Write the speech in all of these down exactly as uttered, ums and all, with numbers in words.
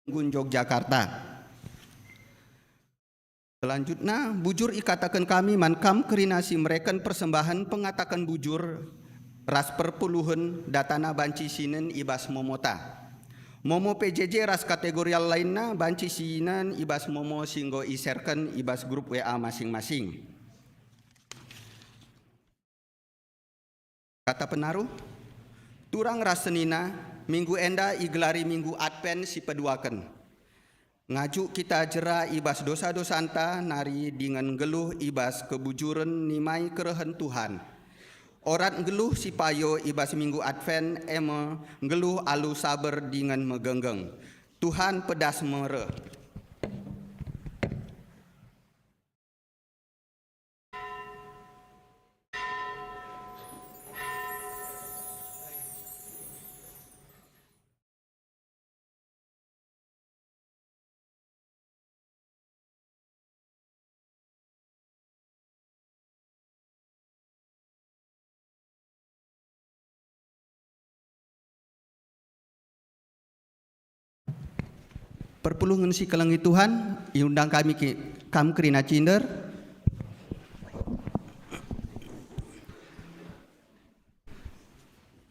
Gun Yogyakarta. Selanjutna, bujur ikataken kami man kam kerina si mereken persembahen pengataken bujur ras perpuluhen datana banci sinen i bas momota. Momo P J J ras kategorial lainna banci sinen i bas momo si enggo iserken i bas grup W A masing-masing. Kata penaruh, turang ras senina, minggu enda igelari Minggu Advent si peduaken. Ngajuk kita jera i bas dosa-dosanta nari dingen nggeluh i bas kebujuren nimai kerehen Tuhan. Orat nggeluh si payo i bas Minggu Advent e me nggeluh alu saber dingen megenggeng. Tuhan pedas me reh. Perpulungen si kelengi Tuhan, iundang kami ki-, kam kerina cinder.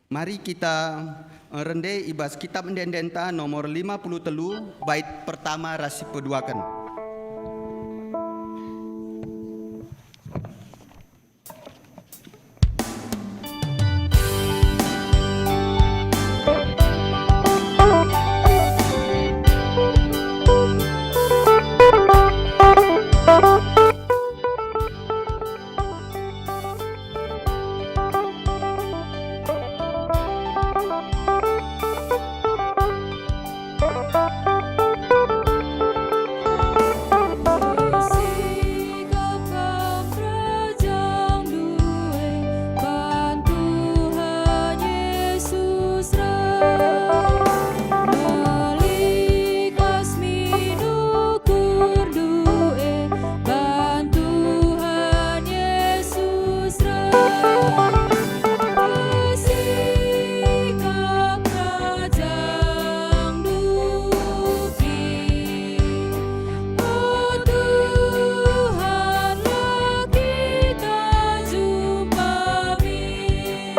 Mari kita, eh, rende i bas Kitab Ende-endenta nomor lima puluh telu, bait pertama ras si peduaken. Ban Tuhan Yesus reh, sikap kerajangndu kin. O Tuhan, la kita jumpa min.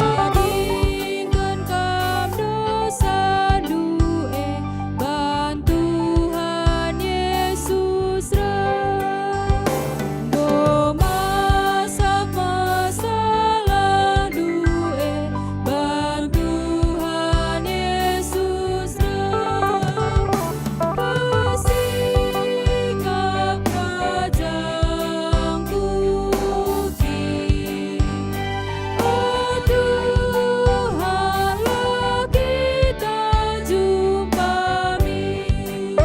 Tadingken Kam dosandu e ban Tuhan Yesus reh. Enggo masap masalahnu e ban Tuhan Yesus reh. Sikap kerajangndu kin. O Tuhan, la kita jumpa min.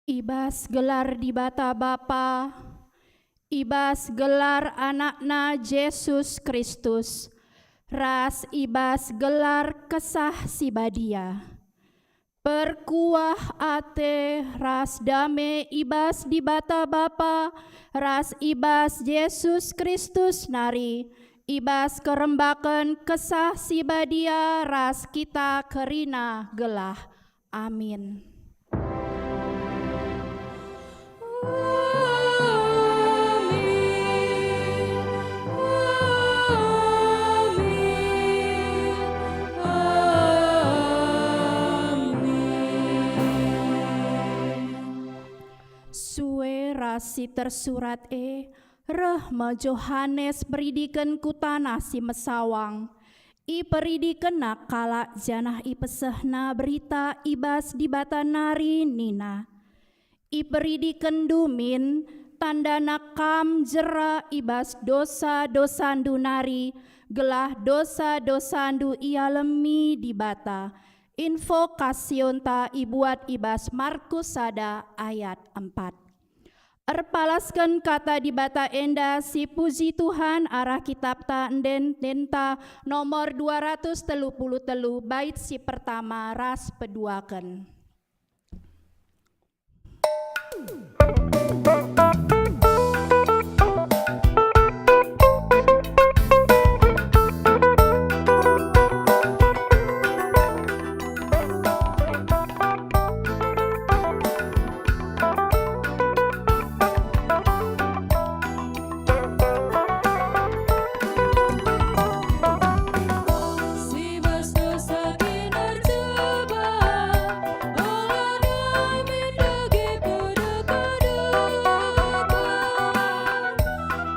I bas gelar Dibata Bapa, i bas gelar Anakna Jesus Kristus, ras i bas gelar Kesah Si Badia. Perkuah ate ras dame i bas Dibata Bapa ras i bas Jesus Kristus nari, i bas kerembaken Kesah Si Badia ras kita kerina gelah. Amin. Amin. Amin. Amin. Sue ras si tersurat e, reh me Johanes Peridiken ku tanah si mesawang. Iperidikenna kalak janah ipesehna berita i bas Dibata nari nina, "Iperidikenndu min, tandana kam jera i bas dosa-dosandu nari, gelah dosa-dosandu ialemi Dibata." Invokasionta ibuat i bas Markus sada ayat empat. Erpalasken kata Dibata enda, sipuji Tuhan, arah kitabta enden-, enden-ta nomor dua ratus telu puluh telu, bait si pertama ras peduaken. Si bas dosa kin erjabah, ola dame ndage pe deka-deka.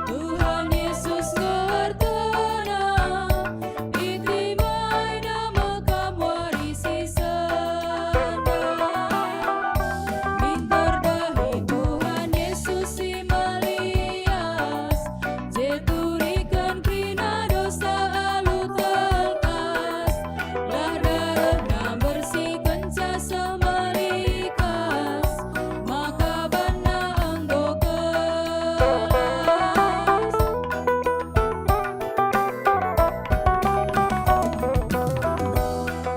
Tuhan Yesus ngertena, iterimaina me kam wari si sendah. Minter dahi Tuhan Yesus si melias, jeturiken kerina dosa alu terlepas. Lah darehna mbersikenca semalikas, maka banna enggo kelas.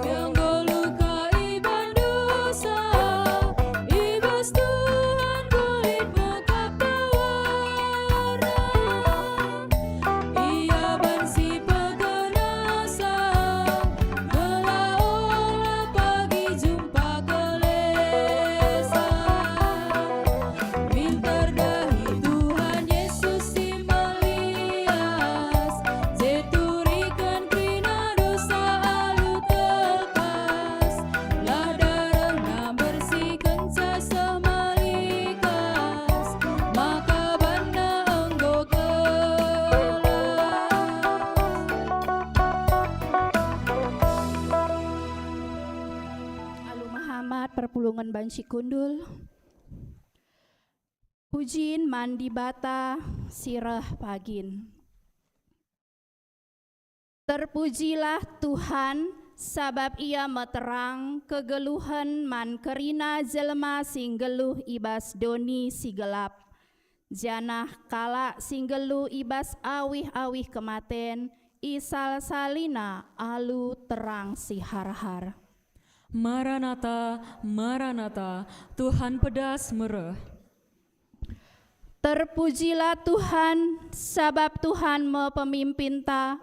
Enggo luka iban dosa, i bas Tuhan lit me kap tawarna. Ia banci pegenasa, gelah ola pagi jumpa kelesa. Minter dahi Tuhan Yesus si melias, jeturiken kerina dosa alu terlepas. Lah darehna mbersikenca semalikas, maka banna enggo kelas. Alu mehamat perpulungen banci kundul. Pujin man Dibata si reh pagin. Terpujilah Tuhan, sabap Ia me terang kegeluhen man kerina jelma si nggeluh i bas doni si gelap, janah kalak si nggeluh i bas awih-awih kematen, isalsalina alu terang si har-har. Maranata, Maranata, Tuhan pedas mereh. Terpujilah Tuhan, sabap Tuhan me pemimpinta,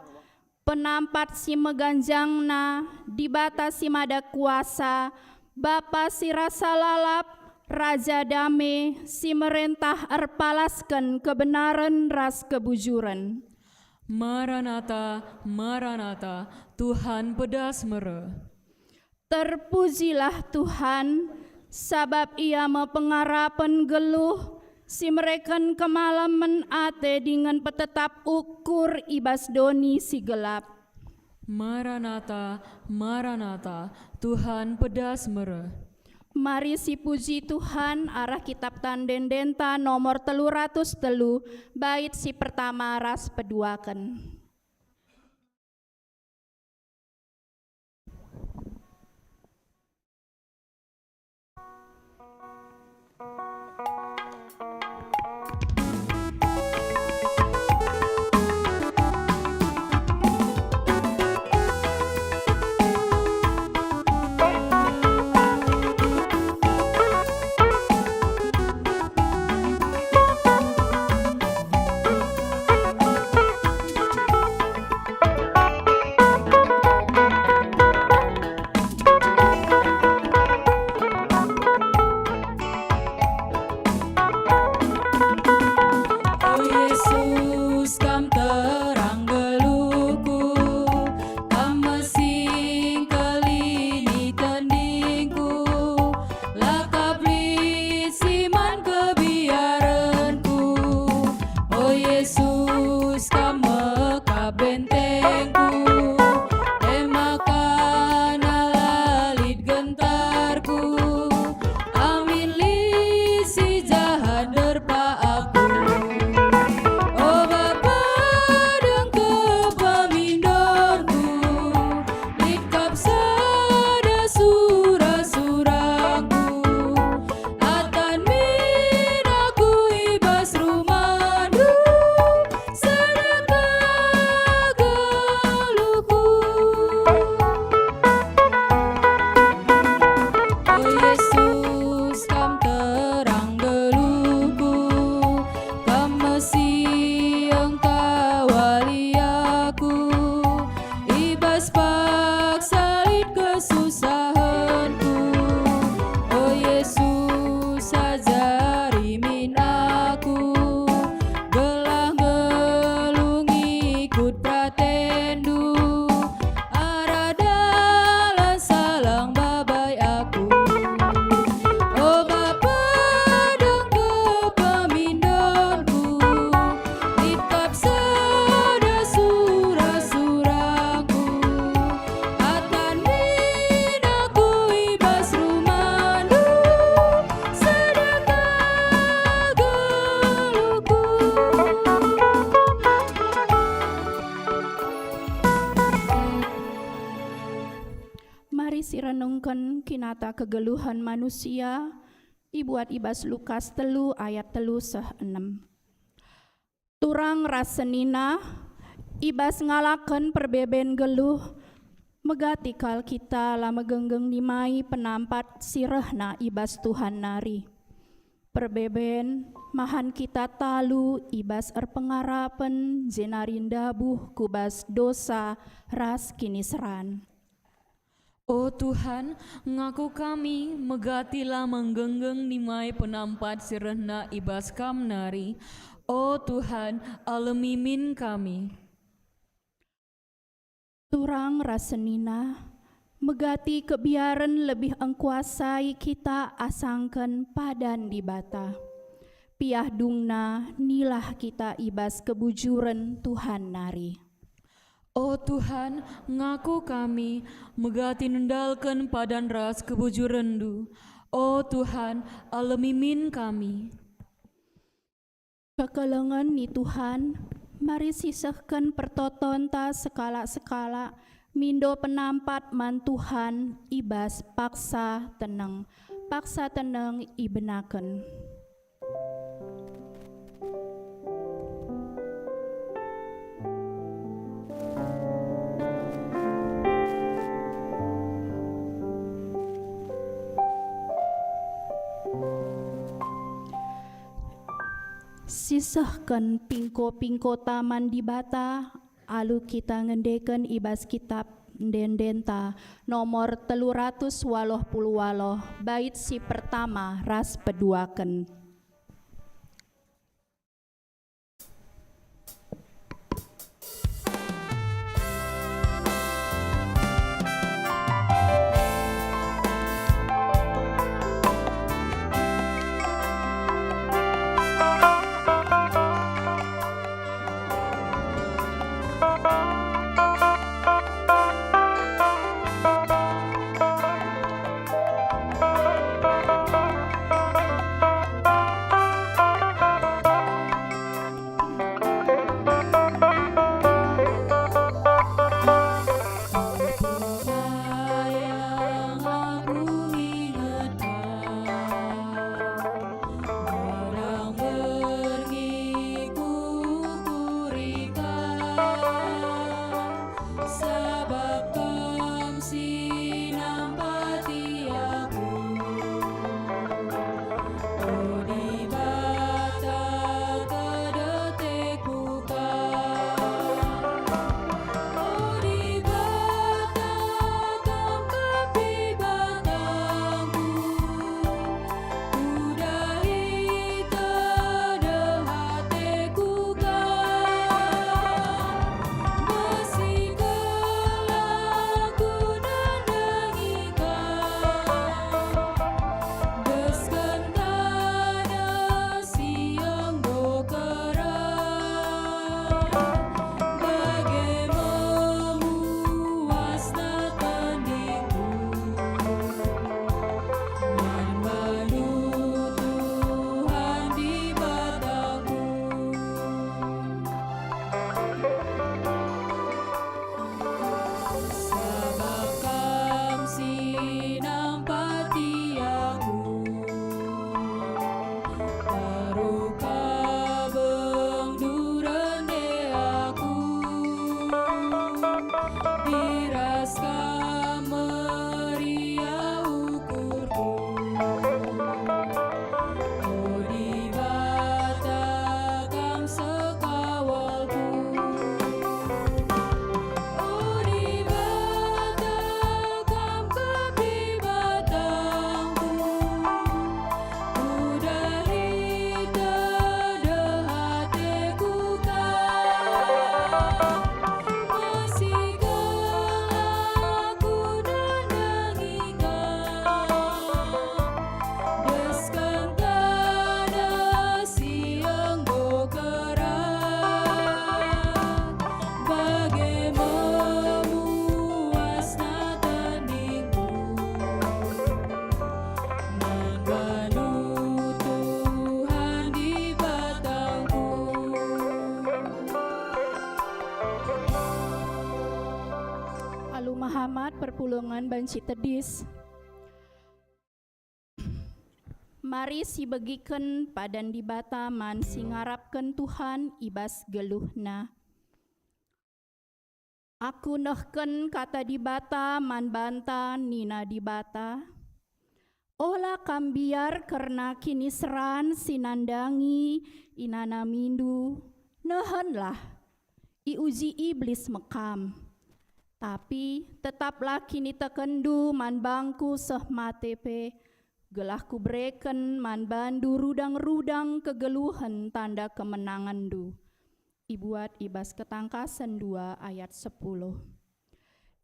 penampat si meganjangna, Dibata si mada kuasa, Bapa si rasa lalap, Raja dame, si merentah erpalasken kebenaren ras kebujuren. Maranata, Maranata, Tuhan pedas mereh. Terpujilah Tuhan, sabap Ia me pengarapen geluh, si mereken kemalemen ate dingen petetap ukur i bas doni si gelap. Maranata, Maranata, Tuhan pedas mereh. Mari sipuji Tuhan arah Kitap Tanda Ende-Enda nomor telu ratus telu, bait si pertama ras peduaken. Mari sirenungken kinata kegeluhen manusia, ibuat i bas Lukas telu ayat telu seh enem. Turang ras senina, i bas ngalaken perbeben geluh, megati kal kita la megenggeng nimai penampat si rehna i bas Tuhan nari. Perbeben mahan kita talu i bas erpengarapen jenari ndabuh ku bas dosa ras kiniseran. O Tuhan, ngaku kami megati la menggenggeng nimai penampat si rehna i bas Kam nari. O Tuhan, alemi min kami. Turang ras senina, megati kebiaren lebih engkuasai kita asangken padan Dibata. Piah dungna nilah kita i bas kebujuren Tuhan nari. O Tuhan, ngaku kami, megati nendalken padan ras kebujurenNdu. O Tuhan, alemi min kami. Kekelengen ni Tuhan, mari sisehken pertotonta sekalak-sekalak mindo penampat man Tuhan i bas paksa teneng. Paksa teneng ibenaken. Sisehken pingko-pingkota man Dibata alu kita ngendeken i bas kitab ende-endenta nomor telu ratus waluh puluh waluh, bait si pertama ras peduaken. Perpulungen banci tedis. Mari sibegiken padan Dibata man si ngarapken Tuhan i bas geluhna. Aku nehken kata Dibata man banta, nina Dibata, ola kam mbiar kerna kiniseran si nandangi inanamindu. Nehenlah, iuji Iblis me kam. Tapi tetaplah kinitekenndu man bangKu seh mate pe, gelah Kubereken man bandu rudang-rudang kegeluhen tanda kemenangenndu. Ibuat i bas Ketangkasen dua ayat sepuluh.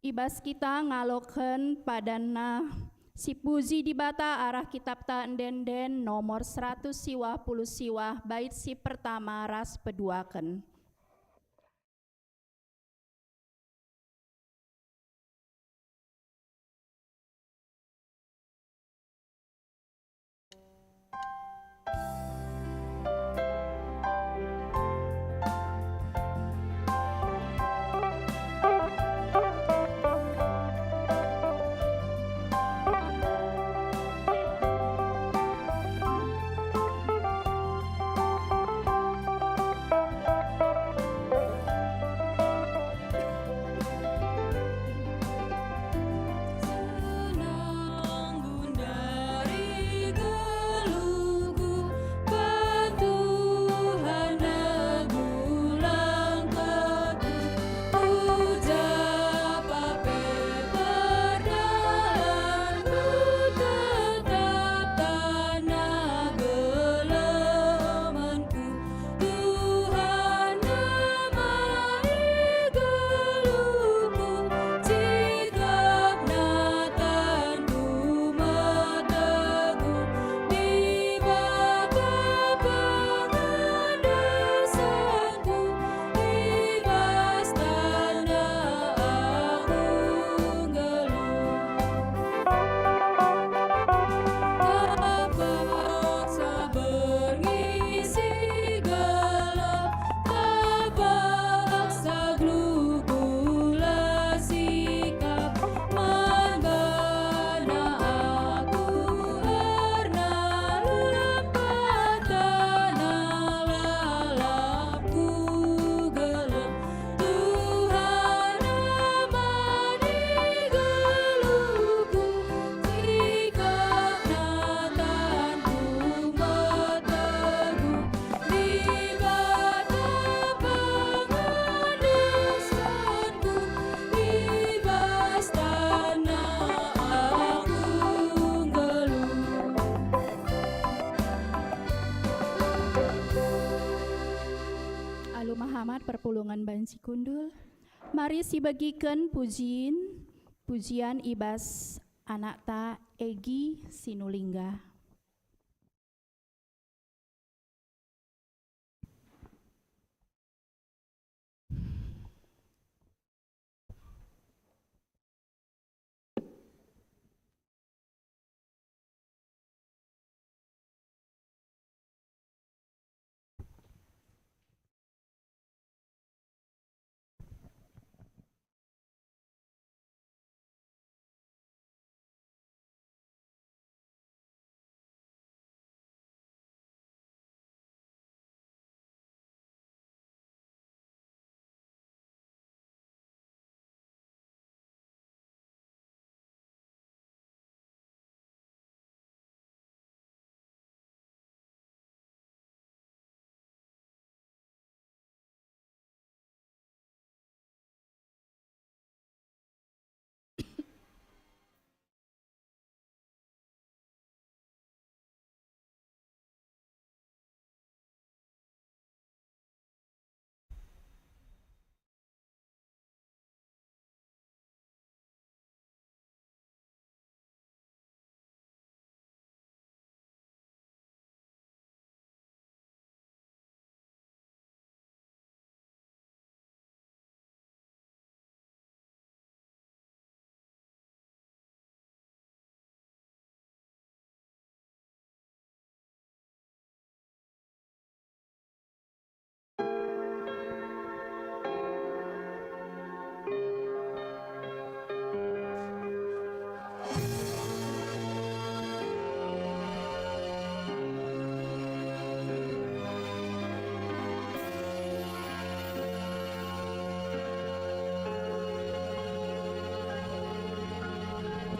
I bas kita ngaloken padanna sipuji Dibata arah kitabta ende-enden nomor seratus siwah puluh siwah, bait si pertama ras peduaken. Tuhan, nama i geluhku, sikapna tanku meteguh, Dibata pengandasanku, i bas tanNa aku nggeluh. Terpaksa berngi si gelap, terpaksa geluh kula sikap, man bana aku erna lampat tanah lalapku gelap. Tuhan, nama i geluhku, sikapna tanku meteguh, Dibata pengandasanku, i bas tanNa aku nggeluh. Alu mehamat perpulungen banci kundul. Mari sibegiken pujin, pujian i bas anakta Egi Sinulingga.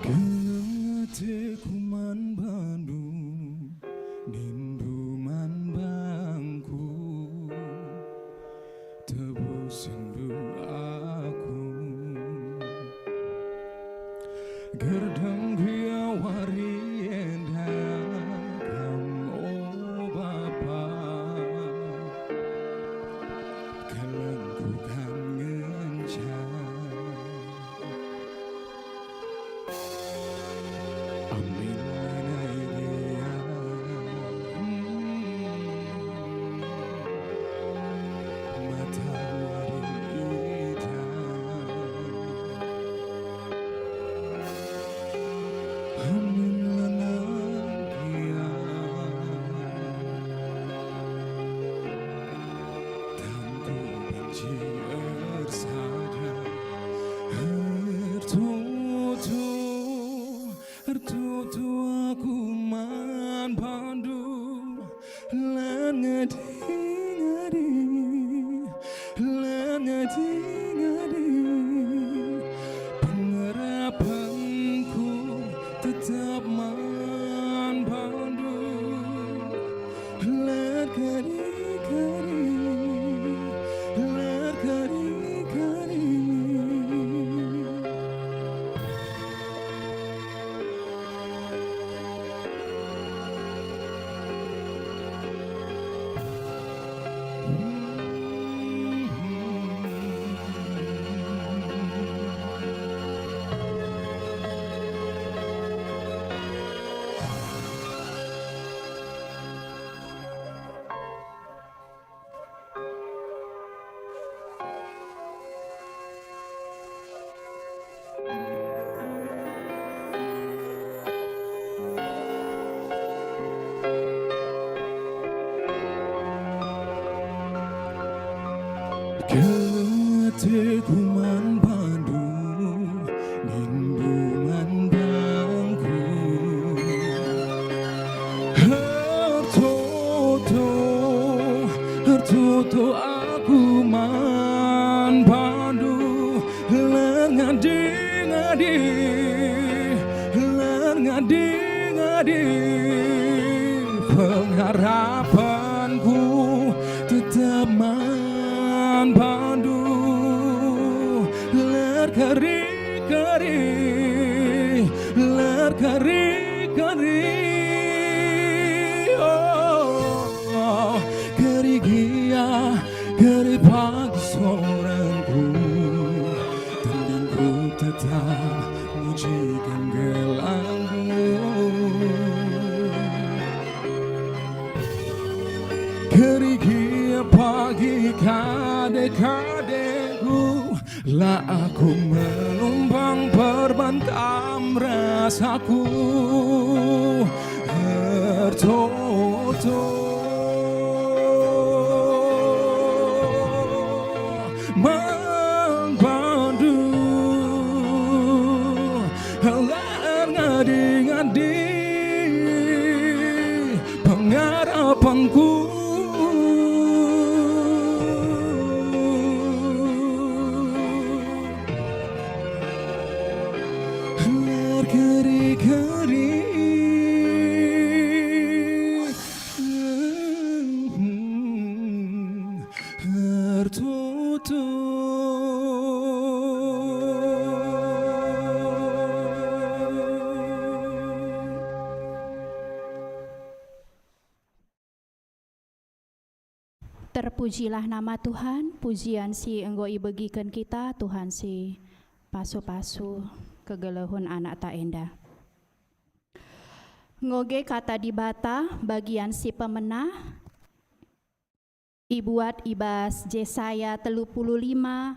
Geleng ateku man bandu, nindu man bangku, tebusindu aku. Gerdeng gia wari enda kam, o Bapa, gelengku kam ngenca. Amin, nai dia. Matahari ida. Amin, nai dia. Tangku banci ersada, ertoto, ertoto aku man bandu, la ngadi-ngadi, la ngadi-ngadi, pengarapanku tetap man bandu. Lerkari-kari, lerkari-kari. Geleng ateku man bandu, nindu man bangku. Ertoto, ertoto aku man bandu, la ngadi-ngadi, la ngadi-ngadi, pengharapanku tetap man bandu, lerkari-kari, lerkari-kari. Oh, kari gia, kari pagi soranku, tendingku tetap mujiken gelangmu. Kerigi pagi kade-kadeku, la aku melumbang perban kam rasaku. Ertoto man bandu, la ngadi-ngadi pengarapanku. Erkeri-keri. Ertoto. Terpujilah nama Tuhan, pujian si enggo ibegiken kita, Tuhan si pasu-pasu kegeluhen anakta enda. Ngoge kata Dibata, bagian si pemena, ibuat i bas Jesaya telu puluh lima,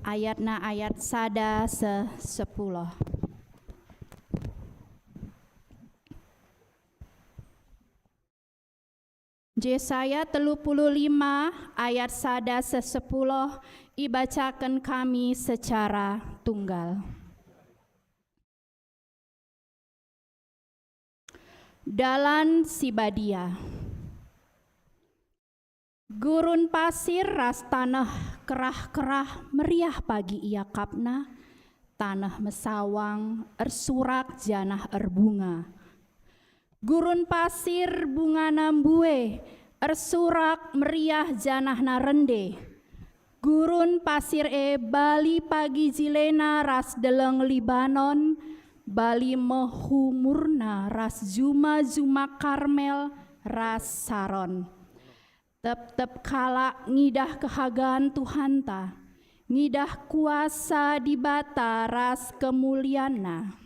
ayatna ayat sada seh sepuluh. Jesaya telu puluh lima ayat sada seh sepuluh ibacaken kami secara tunggal. Dalan si badia. Gurun pasir ras taneh kerah-kerah meriah pagi iakapna, taneh mesawang, ersurak janah erbunga. Gurun pasir bungana mbue, ersurak meriah janahna rende. Gurun pasir e bali pagi jilena ras deleng Libanon, bali mehu murna ras juma-juma Karmel ras Saron. Tep-tep kalak ngidah kehagan Tuhanta, ngidah kuasa Dibata ras kemulianNa.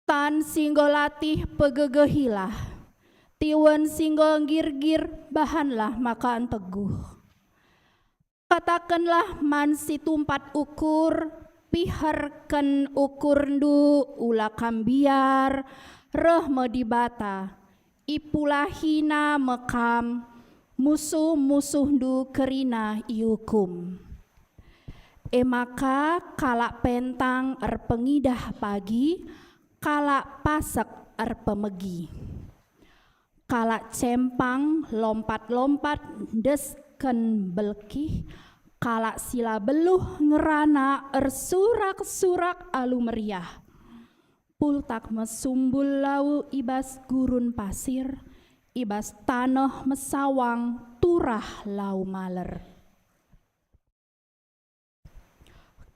Tan si enggo latih pegegehilah, tiwen si enggo nggirgir bahanlah maka nteguh. Katakenlah man si tumpat ukur, piherken ukurndu, ula kam mbiar, reh me Dibata, ipulahiNa me kam, musuh-musuhndu kerina iukum. E maka kalak pentang erpengidah pagi, kalak pasek erpemegi. Kalak cempang lompat-lompat ndesken belkih, kalak si la beluh ngerana ersurak-surak alu meriah. Pultak mesumbul lau i bas gurun pasir, i bas taneh mesawang turah lau maler.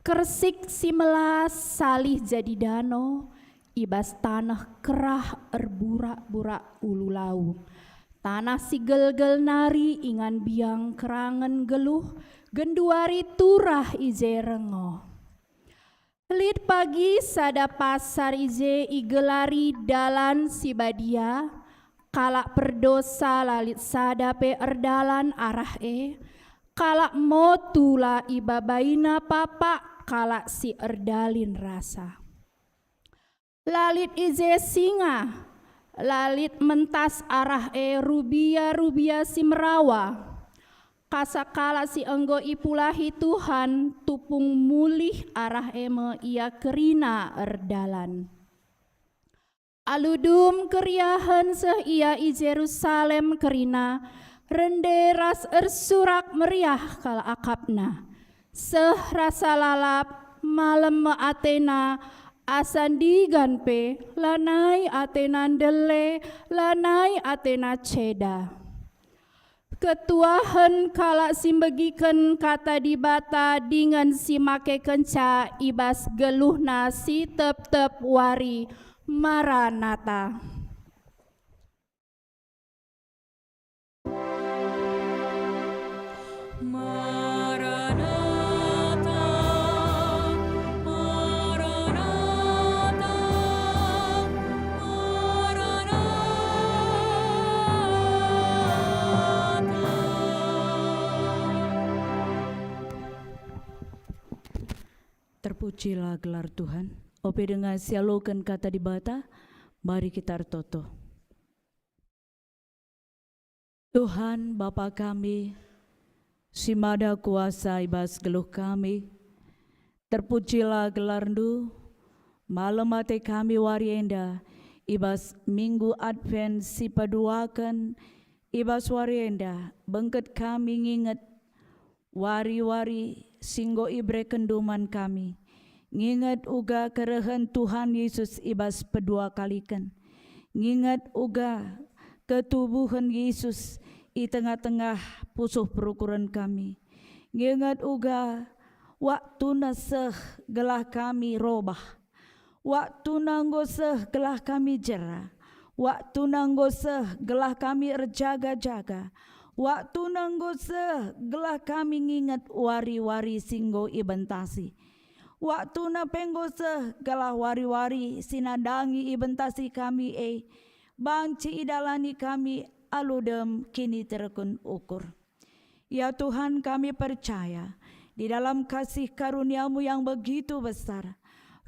Kersik si melas salih jadi dano, i bas taneh kerah erburak-burak ulu lau. Tanah si gelgel nari ingan biang kerangen geluh, genduari turah i je rengo. Lit pagi sada pasar i je igelari Dalan Si Badia, kalak perdosa la lit sada pe erdalan arah e, kalak motu la ibabaina papak, kalak si erdalin rasa. La lit i je singa, la lit mentas arah e rubia-rubia si merawa. Kasa kalak si enggo ipulahi Tuhan tupung mulih arah e me ia kerina erdalan. Alu dum keriahen seh ia i Jerusalem kerina, rende ras ersurak meriah kal akapna. Seh rasa lalap, malem me atena, asa ndigan pe, lanai atena ndele, lanai atena ceda. Ketuahen kalak si mbegiken Kata Dibata dingen si makekenca i bas geluhna si tep-tep wari. Maranata. Maranatha, Maranatha, Maranatha. Terpujilah gelar Tuhan. Ope denga sialoken Kata Dibata, mari kita ertoto. Tuhan, Bapa kami, si mada kuasa i bas geluh kami, terpujilah gelarNdu. Malem ate kami wari enda, i bas Minggu Advent si peduaken, i bas wari enda bengket kami nginget wari-wari si enggo iberekenndu man kami. Nginget uga kerehen Tuhan Yesus i bas pedua kaliken. Nginget uga ketubuhen Yesus i tengah-tengah pusuh perukuren kami. Nginget uga waktuna seh gelah kami robah. Waktuna enggo seh gelah kami jera. Waktuna enggo seh gelah kami erjaga-jaga. Waktuna enggo seh gelah kami nginget wari-wari si enggo ibentasi. Waktuna pe enggo seh gelah wari-wari si nandangi ibentasi kami e banci idalani kami alu dem kiniterken ukur. Ya Tuhan, kami percaya, di dalam kasih karunia-Mu yang begitu besar,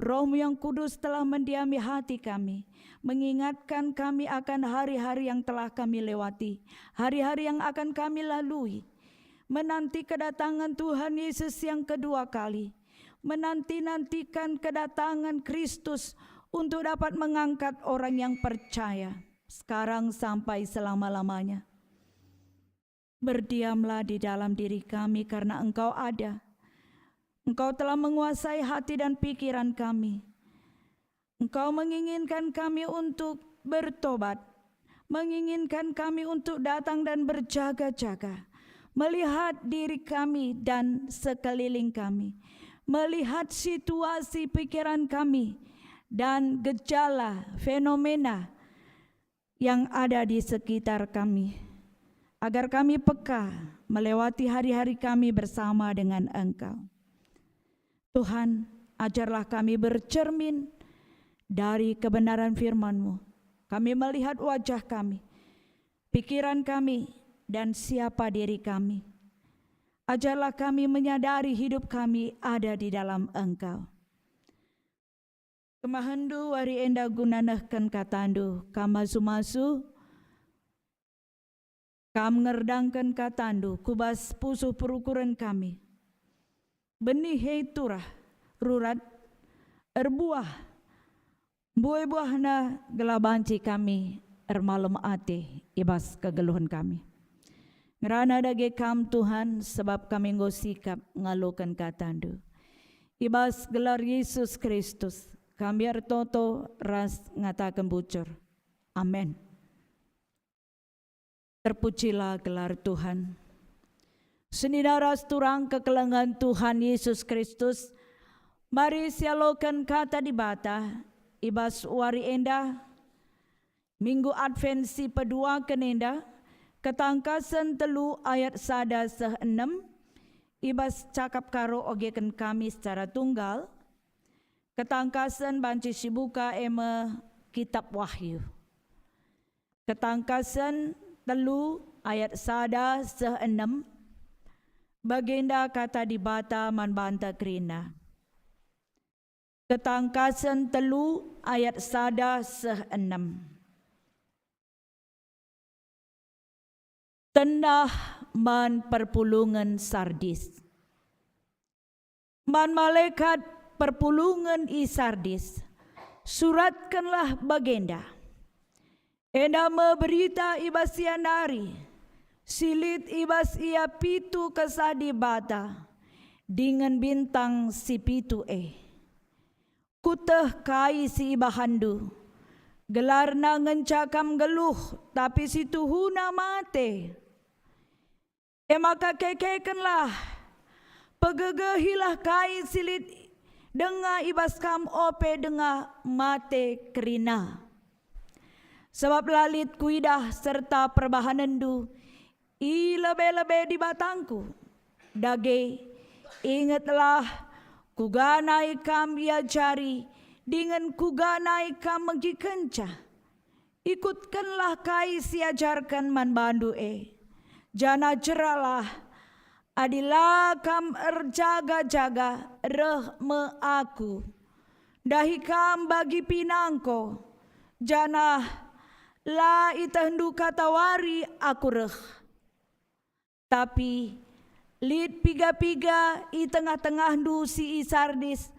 Roh-Mu yang Kudus telah mendiami hati kami, mengingatkan kami akan hari-hari yang telah kami lewati, hari-hari yang akan kami lalui, menanti kedatangan Tuhan Yesus yang kedua kali, menanti-nantikan kedatangan Kristus untuk dapat mengangkat orang yang percaya, sekarang sampai selama-lamanya. Berdiamlah di dalam diri kami karena Engkau ada. Engkau telah menguasai hati dan pikiran kami. Engkau menginginkan kami untuk bertobat, menginginkan kami untuk datang dan berjaga-jaga, melihat diri kami dan sekeliling kami, melihat situasi pikiran kami dan gejala fenomena yang ada di sekitar kami, agar kami peka melewati hari-hari kami bersama dengan Engkau. Tuhan, ajarlah kami bercermin dari kebenaran firman-Mu. Kami melihat wajah kami, pikiran kami, dan siapa diri kami. Ajarlah kami menyadari hidup kami ada di dalam Engkau. KemahenNdu wari enda guna nehken kataNdu, Kam masu-masu, Kam ngerdangken kataNdu ku bas pusuh perukuren kami. Benih e turah, rurat, erbuah, mbue buahna gelah banci kami ermalem ate i bas kegeluhen kami. Ngerana dage Kam, Tuhan, sebab kami enggo sikap ngaloken kataNdu. I bas gelar Yesus Kristus, kami ertoto ras ngataken bujur. Amen. Terpujilah gelar Tuhan. Senina ras turang kekelengen Tuhan Yesus Kristus, mari sialoken Kata Dibata i bas wari enda, Minggu Advent si peduaken enda, Ketangkasen telu ayat sada seh enem, i bas cakap Karo ogeken kami secara tunggal. Ketangkasen banci sibuka e me Kitab Wahyu. Ketangkasen telu ayat sada seh enem, bagenda Kata Dibata man banta kerina. Ketangkasen telu ayat sada seh enem. Tendah man perpulungen Sardis. Man malekat perpulungen i Sardis, suratkenlah bagenda: Enda me berita i bas ia nari, si lit i bas ia pitu Kesah Dibata, dingen bintang si pitu e. Kueteh kai si ibahanndu. Gelarna ngenca kam nggeluh, tapi situhuna mate. E maka kekekenlah, pegegehilah kai si lit denga i bas kam ope denga mate kerina. Sabap la lit kuidah serta perbahanenndu i lebe-lebe Dibatangku. Dage, ingetlah, kuga nai kam iajari, dingen kuga nai kam megikenca. Ikutkenlah kai si iajarken man bandu e, janah jeralah. Adi la kam erjaga-jaga, reh me Aku. Ndahi kam bagi pinangko, janah la itehndu katawari Aku reh. Tapi lit piga-piga i tengah-tengahndu si i Sardis,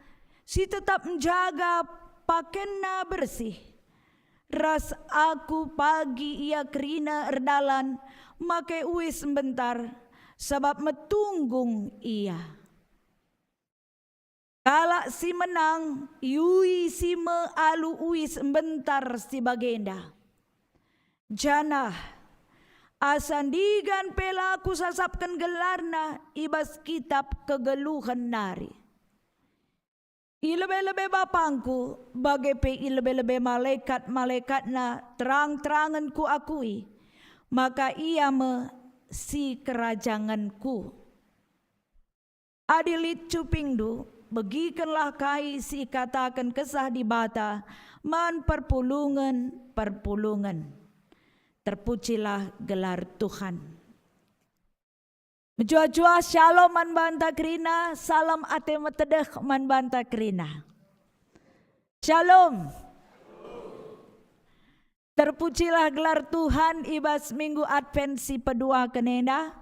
si tetap njaga pakenna bersih. Ras Aku pagi ia kerina erdalan make uis mbentar, sabap metunggung ia. Kalak si menang iuisi me alu uis mbentar si bagenda. Janah, asa ndigan pe la Kusasapken gelarna i bas kitap kegeluhen nari. I lebe-lebe BapangKu, bage pe i lebe-lebe malekat-malekatNa terang-terangen Kuakui, maka ia me sikerajangenKu. Adi lit cupingndu, begikenlah kai si ikataken Kesah Dibata man perpulungen-perpulungen. Terpujilah gelar Tuhan. Mejuah-juah syalom man banta kerina, salam ate metedeh man banta kerina. Syalom. Terpujilah gelar Tuhan i bas Minggu Advent si peduaken enda.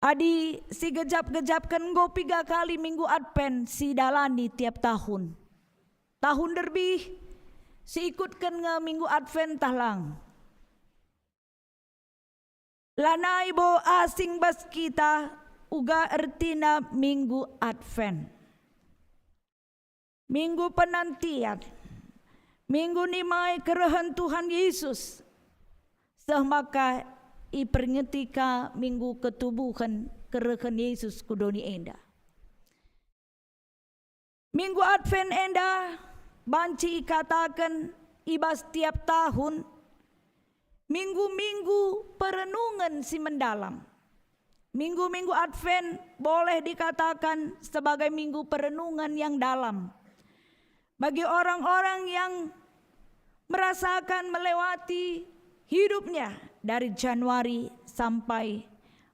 Adi sigejap-gejapken, enggo piga kali Minggu Advent sidalani tiap tahun? Tahun derbih siikutken nge Minggu Advent tah lang? Lanai bo asing bas kita Uga ertina Minggu Advent. Minggu penantian. Minggu nimai kerehen Tuhan Yesus. Seh maka iperingeti ka Minggu ketubuhen kerehen Yesus ku doni enda. Minggu Advent enda banci ikataken i bas tiap tahun minggu-minggu perenungen si mendalam. Minggu-minggu Advent boleh dikatakan sebagai minggu perenungen yang dalam bagi orang-orang yang merasakan melewati hidupnya dari Januari sampai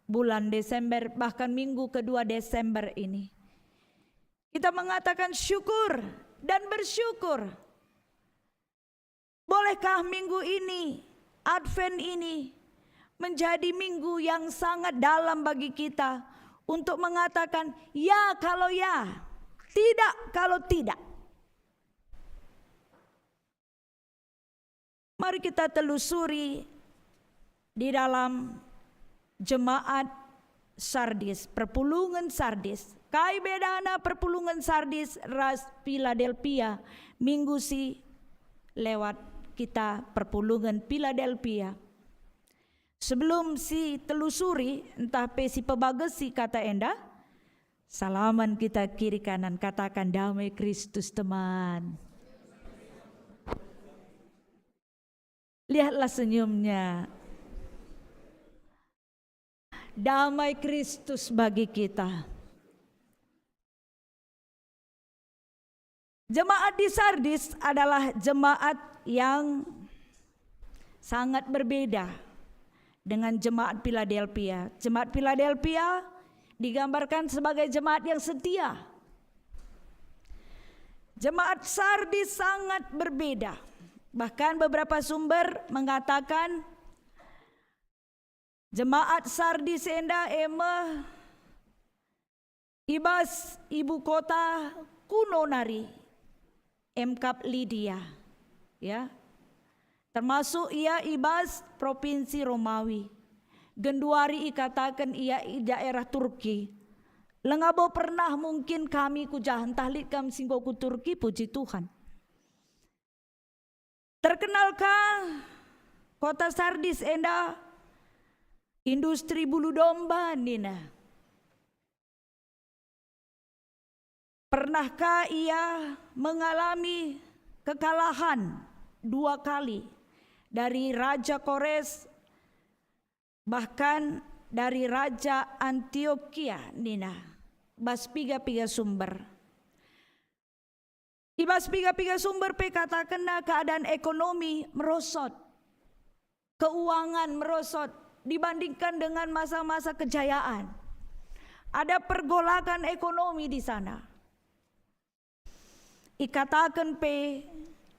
bulan Desember, bahkan minggu kedua Desember ini. Kita mengatakan syukur dan bersyukur. Bolehkah minggu ini, Advent ini, menjadi minggu yang sangat dalam bagi kita untuk mengatakan ya kalau ya, tidak kalau tidak? Mari kita telusuri di dalam jemaat Sardis, perpulungen Sardis. Kai bedana perpulungen Sardis ras Piladelpia? Minggu si lewat kita perpulungen Piladelpia. Sebelum si telusuri, ntah pe si pebagesi kata enda, salaman kita kiri kanan, katakan, "Damai Kristus, teman." Lihatlah senyumnya. Damai Kristus bagi kita. Jemaat di Sardis adalah jemaat yang sangat berbeda dengan jemaat Philadelphia. Jemaat Philadelphia digambarkan sebagai jemaat yang setia. Jemaat Sardis sangat berbeda. Bahkan beberapa sumber mengatakan jemaat Sardis enda e me i bas ibu kota kuno nari, emkap Lidia, ya. Termasuk ia i bas Propinsi Romawi. Genduari ikataken ia i daerah Turki. Langa bo pernah mungkin kami ku jah, ntah lit kam si enggo ku Turki, puji Tuhan. Terkenalkah kota Sardis enda industri bulu domba, nina? Pernahkah ia mengalami kekalahan dua kali dari Raja Kores, bahkan dari Raja Antiokia, nina? Bas piga-piga sumber. I bas piga-piga sumber pe katakenna keadaan ekonomi merosot, keuangan merosot dibandingkan dengan masa-masa kejayaan. Ada pergolakan ekonomi di sana. Ikataken pe,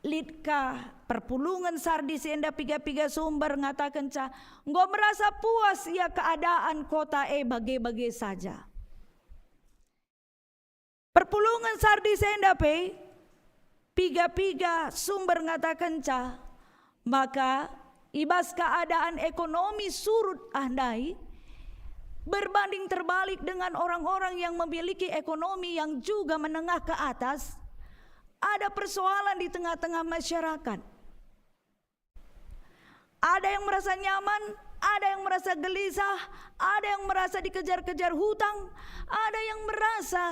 lit ka perpulungen Sardis enda, piga-piga sumber ngatakenca, enggo merasa puas ia keadaan kota e bage-bage saja. Perpulungen Sardis enda pe, piga-piga sumber ngatakenca, maka i bas keadaan ekonomi surut ah ndai, berbanding terbalik dengan orang-orang yang memiliki ekonomi yang juga menengah ke atas, ada persoalan di tengah-tengah masyarakat. Ada yang merasa nyaman, ada yang merasa gelisah, ada yang merasa dikejar-kejar hutang, ada yang merasa,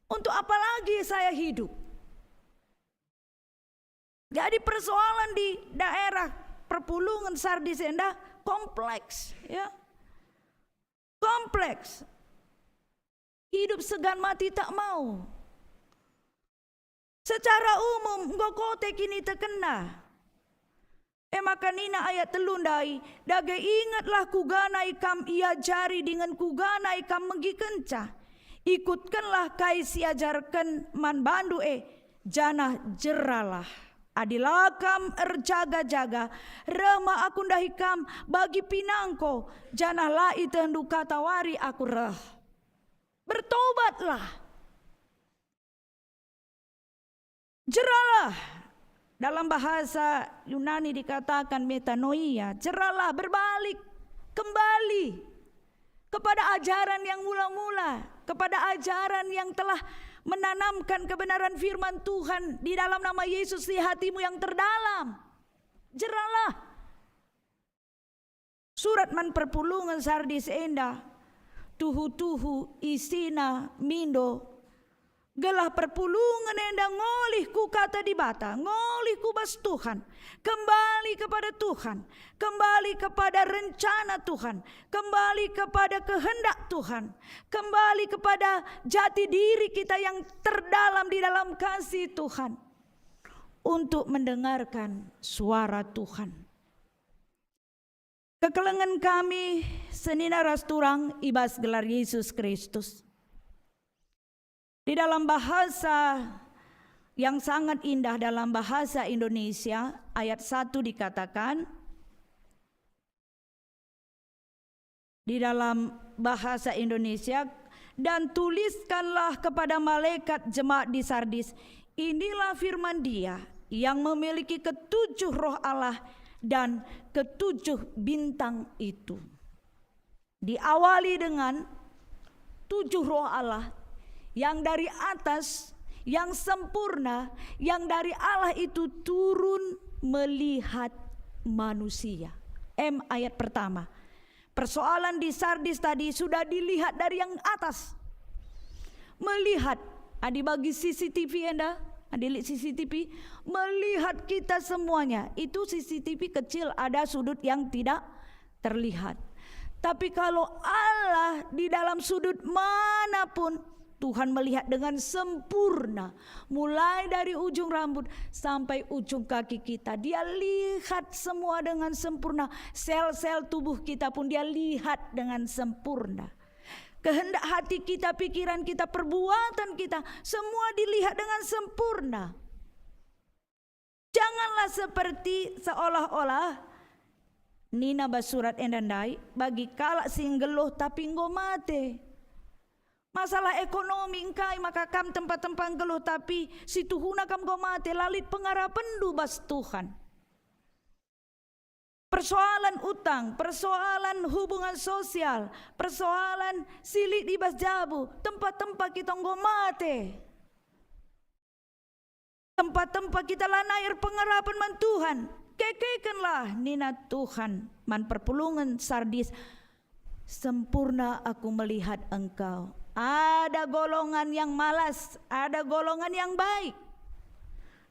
"Untuk apa lagi saya hidup?" Jadi persoalan di daerah perpulungen Sardis enda kompleks, ya. Kompleks. Hidup segan mati tak mau. Secara umum enggo kote kinitekenna. E maka nina ayat telu ndai, "Dage ingetlah kuga nai kam iajari dingen kuga nai kam megikenca. Ikutkenlah kai si ajarken man bandu e, janah jeralah. Adi la kam erjaga-jaga, reh me aku ndahi kam bagi pinangko, janah la itehndu katawari aku reh." Bertobatlah. Jeralah. Dalam bahasa Yunani dikatakan metanoia. Jeralah, berbalik kembali. kepada ajaran yang mula-mula, kepada ajaran yang telah menanamkan kebenaran firman Tuhan di dalam nama Yesus di hatimu yang terdalam. Jeralah. Surat man perpulungen Sardis enda, tuhu-tuhu isina mindo, gelah perpulungen enda ngolih ku Kata Dibata, ngolih ku bas Tuhan, kembali kepada Tuhan, kembali kepada rencana Tuhan, kembali kepada kehendak Tuhan, kembali kepada jati diri kita yang terdalam di dalam kasih Tuhan, untuk mendengarkan suara Tuhan. Kekelengen kami senina ras turang i bas gelar Yesus Kristus. Di dalam bahasa yang sangat indah, dalam bahasa Indonesia, ayat satu dikatakan, di dalam bahasa Indonesia, "Dan tuliskanlah kepada malekat jemaat di Sardis, inilah firman Dia yang memiliki ketujuh roh Allah dan ketujuh bintang itu." Diawali dengan tujuh roh Allah yang dari atas, yang sempurna, yang dari Allah itu turun melihat manusia. M ayat pertama. Persoalan di Sardis tadi sudah dilihat dari yang atas. Melihat, adi bagi C C T V enda, adi lit C C T V, melihat kita semuanya. Itu C C T V kecil, ada sudut yang tidak terlihat. Tapi kalau Allah di dalam sudut manapun, Tuhan melihat dengan sempurna, mulai dari ujung rambut sampai ujung kaki kita. Dia lihat semua dengan sempurna. Sel-sel tubuh kita pun Dia lihat dengan sempurna. Kehendak hati kita, pikiran kita, perbuatan kita, semua dilihat dengan sempurna. Janganlah seperti seolah-olah nina bas surat enda ndai, bagi kalak si nggeluh tapi enggo mate. Masalah ekonomi engkai maka kam tempa-tempa nggeluh tapi situhuna kam enggo mate, la lit pengarapenndu bas Tuhan. Persoalan utang, persoalan hubungan sosial, persoalan si lit i bas jabu, tempa-tempa kita enggo mate. Tempa-tempa kita lanai erpengarapen man Tuhan. Kekekenlah, nina Tuhan man perpulungen Sardis, "Sempurna Aku melihat engkau." Ada golongan yang malas, ada golongan yang baik.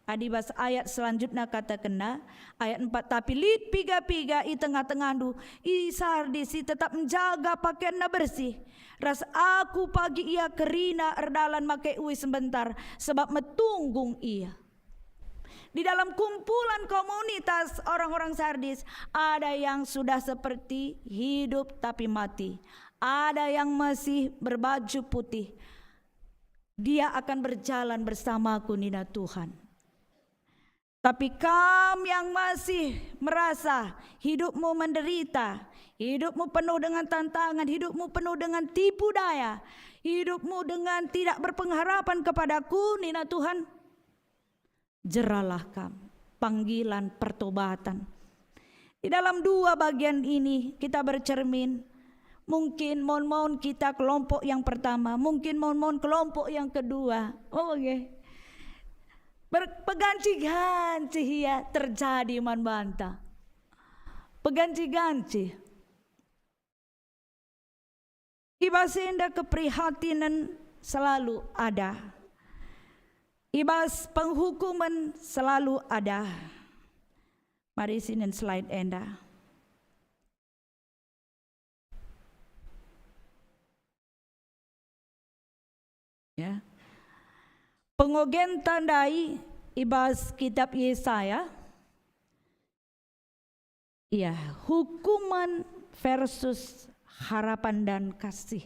Adi bas ayat selanjutna katakenna, ayat empat, "Tapi lit piga-piga i tengah-tengahndu, i Sardis si tetap njaga pakeanna bersih. Ras Aku pagi ia kerina erdalan make uis mbentar, sebab metunggung ia." Di dalam kumpulan komunitas orang-orang Sardis, ada yang sudah seperti hidup tapi mati. Ada yang masih berbaju putih. "Dia akan berjalan bersamaku," nina Tuhan. Tapi kam yang masih merasa hidupmu menderita, hidupmu penuh dengan tantangan, hidupmu penuh dengan tipu daya, hidupmu dengan tidak berpengharapan kepada-Ku, nina Tuhan, jeralah kam. Panggilan pertobatan. Di dalam dua bagian ini kita bercermin. Mungkin maun-maun kita kelompok yang pertama, mungkin maun-maun kelompok yang kedua. Oh, oke. Ber-, peganci-ganci ia terjadi man banta. Peganci-ganci. I bas enda keprihatinen selalu ada. I bas penghukumen selalu ada. Mari sinen slide enda. Ya. Pengogenta ndai i bas kitab Yesaya. Ya, hukuman versus harapan dan kasih.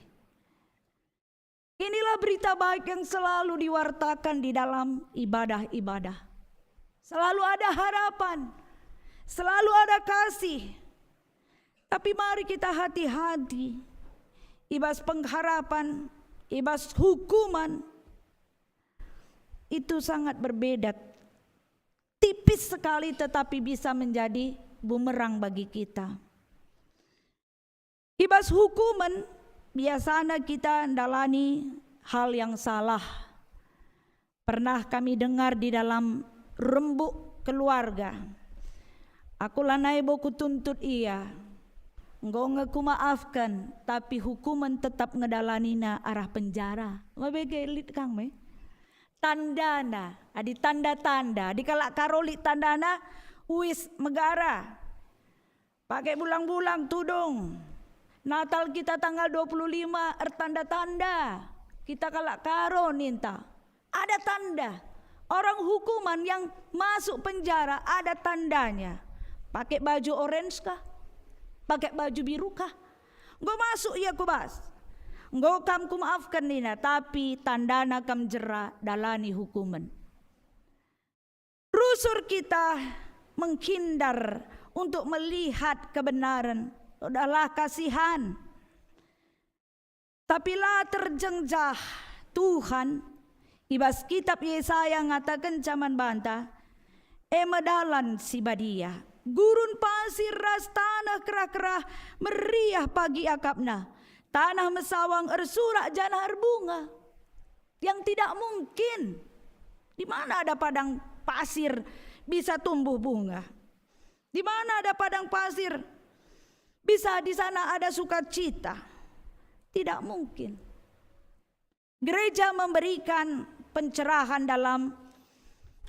Inilah berita baik yang selalu diwartakan di dalam ibadah-ibadah. Selalu ada harapan, selalu ada kasih. Tapi mari kita hati-hati. I bas pengharapan, i bas hukuman, itu sangat berbeda. Tipis sekali tetapi bisa menjadi bumerang bagi kita. I bas hukumen, Biasana kita ndalani hal yang salah. Pernah kami dengar di dalam rembuk keluarga, "Aku lanai bo kutuntut ia. Enggo nge kumaafken, tapi hukumen tetap ngedalanina arah penjara." Mabege lit kang me. Tandana, adi tanda-tanda, adi kalak Karo lit tandana, uis megara. Pake bulang-bulang tudung. Natal kita tanggal dua puluh lima ertanda-tanda. Kita kalak Karo ninta. Ada tanda. Orang hukuman yang masuk penjara ada tandanya. Pake baju orange kah? Pake baju biru kah? Enggo masuk ia ku bas. Enggo kam kumaafken nina, tapi tandana kam jera dalani hukumen. Rusur kita menghindar untuk melihat kebenaran. Udahlah kasihan. Tapi la terjengjah Tuhan. I bas kitab Yesaya ngatakenca man banta, "E me dalan si badia. Gurun pasir ras taneh kerah-kerah meriah pagi akapna. Tanah mesawang ersurak janah erbunga." Yang tidak mungkin. Di mana ada padang pasir bisa tumbuh bunga? Di mana ada padang pasir bisa di sana ada sukacita? Tidak mungkin. Gereja memberikan pencerahan dalam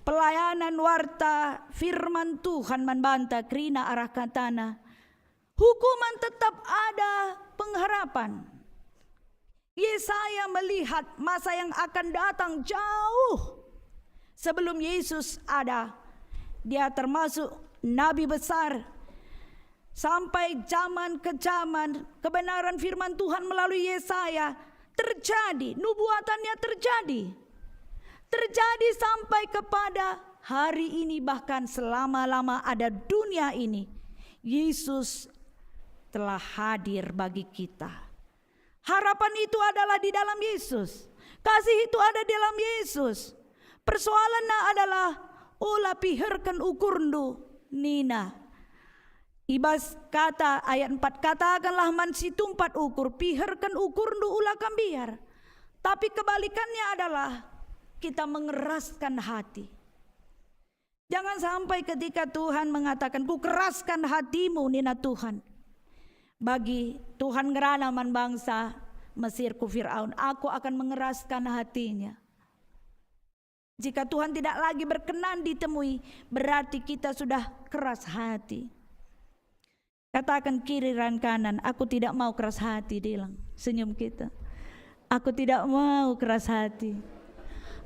pelayanan warta firman Tuhan man banta kerina arah katana, hukuman tetap ada pengharapan. Yesaya melihat masa yang akan datang jauh sebelum Yesus ada. Dia termasuk nabi besar. Sampai zaman ke zaman, kebenaran firman Tuhan melalui Yesaya terjadi, nubuatannya terjadi. Terjadi sampai kepada hari ini, bahkan selama-lama ada dunia ini, Yesus telah hadir bagi kita. Harapan itu adalah di dalam Yesus. Kasih itu ada di dalam Yesus. Persoalanna adalah, "Ola piherken ukurndu," nina. I bas kata ayat empat, "Katakenlah man si tumpat ukur, piherken ukurndu, ula kam mbiar." Tapi kebalikannya adalah kita mengeraskan hati. Jangan sampai ketika Tuhan mengatakan, "Kukeraskan hatimu," nina Tuhan. Bagi Tuhan ngerana man bangsa Mesir ku Firaun, "Aku akan mengeraskan hatinya." Jika Tuhan tidak lagi berkenan ditemui, berarti kita sudah keras hati. Kataken kiri ran kanan, "Aku tidak mau keras hati," bilang. Senyum kita. "Aku tidak mau keras hati.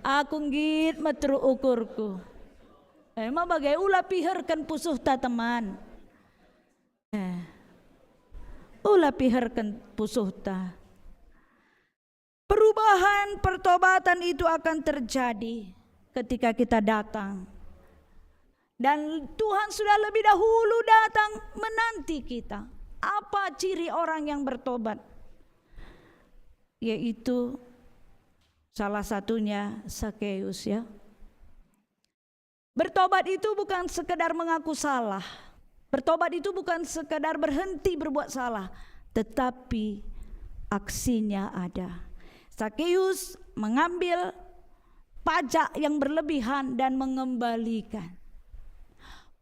Aku nggit meteruk ukurku." Emang bagai, ula piherken pusuhta, teman. Eh. Ula piherken pusuhta. Perubahan, pertobatan itu akan terjadi ketika kita datang. Dan Tuhan sudah lebih dahulu datang menanti kita. Apa ciri orang yang bertobat? Yaitu salah satunya Sakeus, ya. Bertobat itu bukan sekedar mengaku salah. Bertobat itu bukan sekedar berhenti berbuat salah, tetapi aksinya ada. Sakeus mengambil pajak yang berlebihan dan mengembalikan.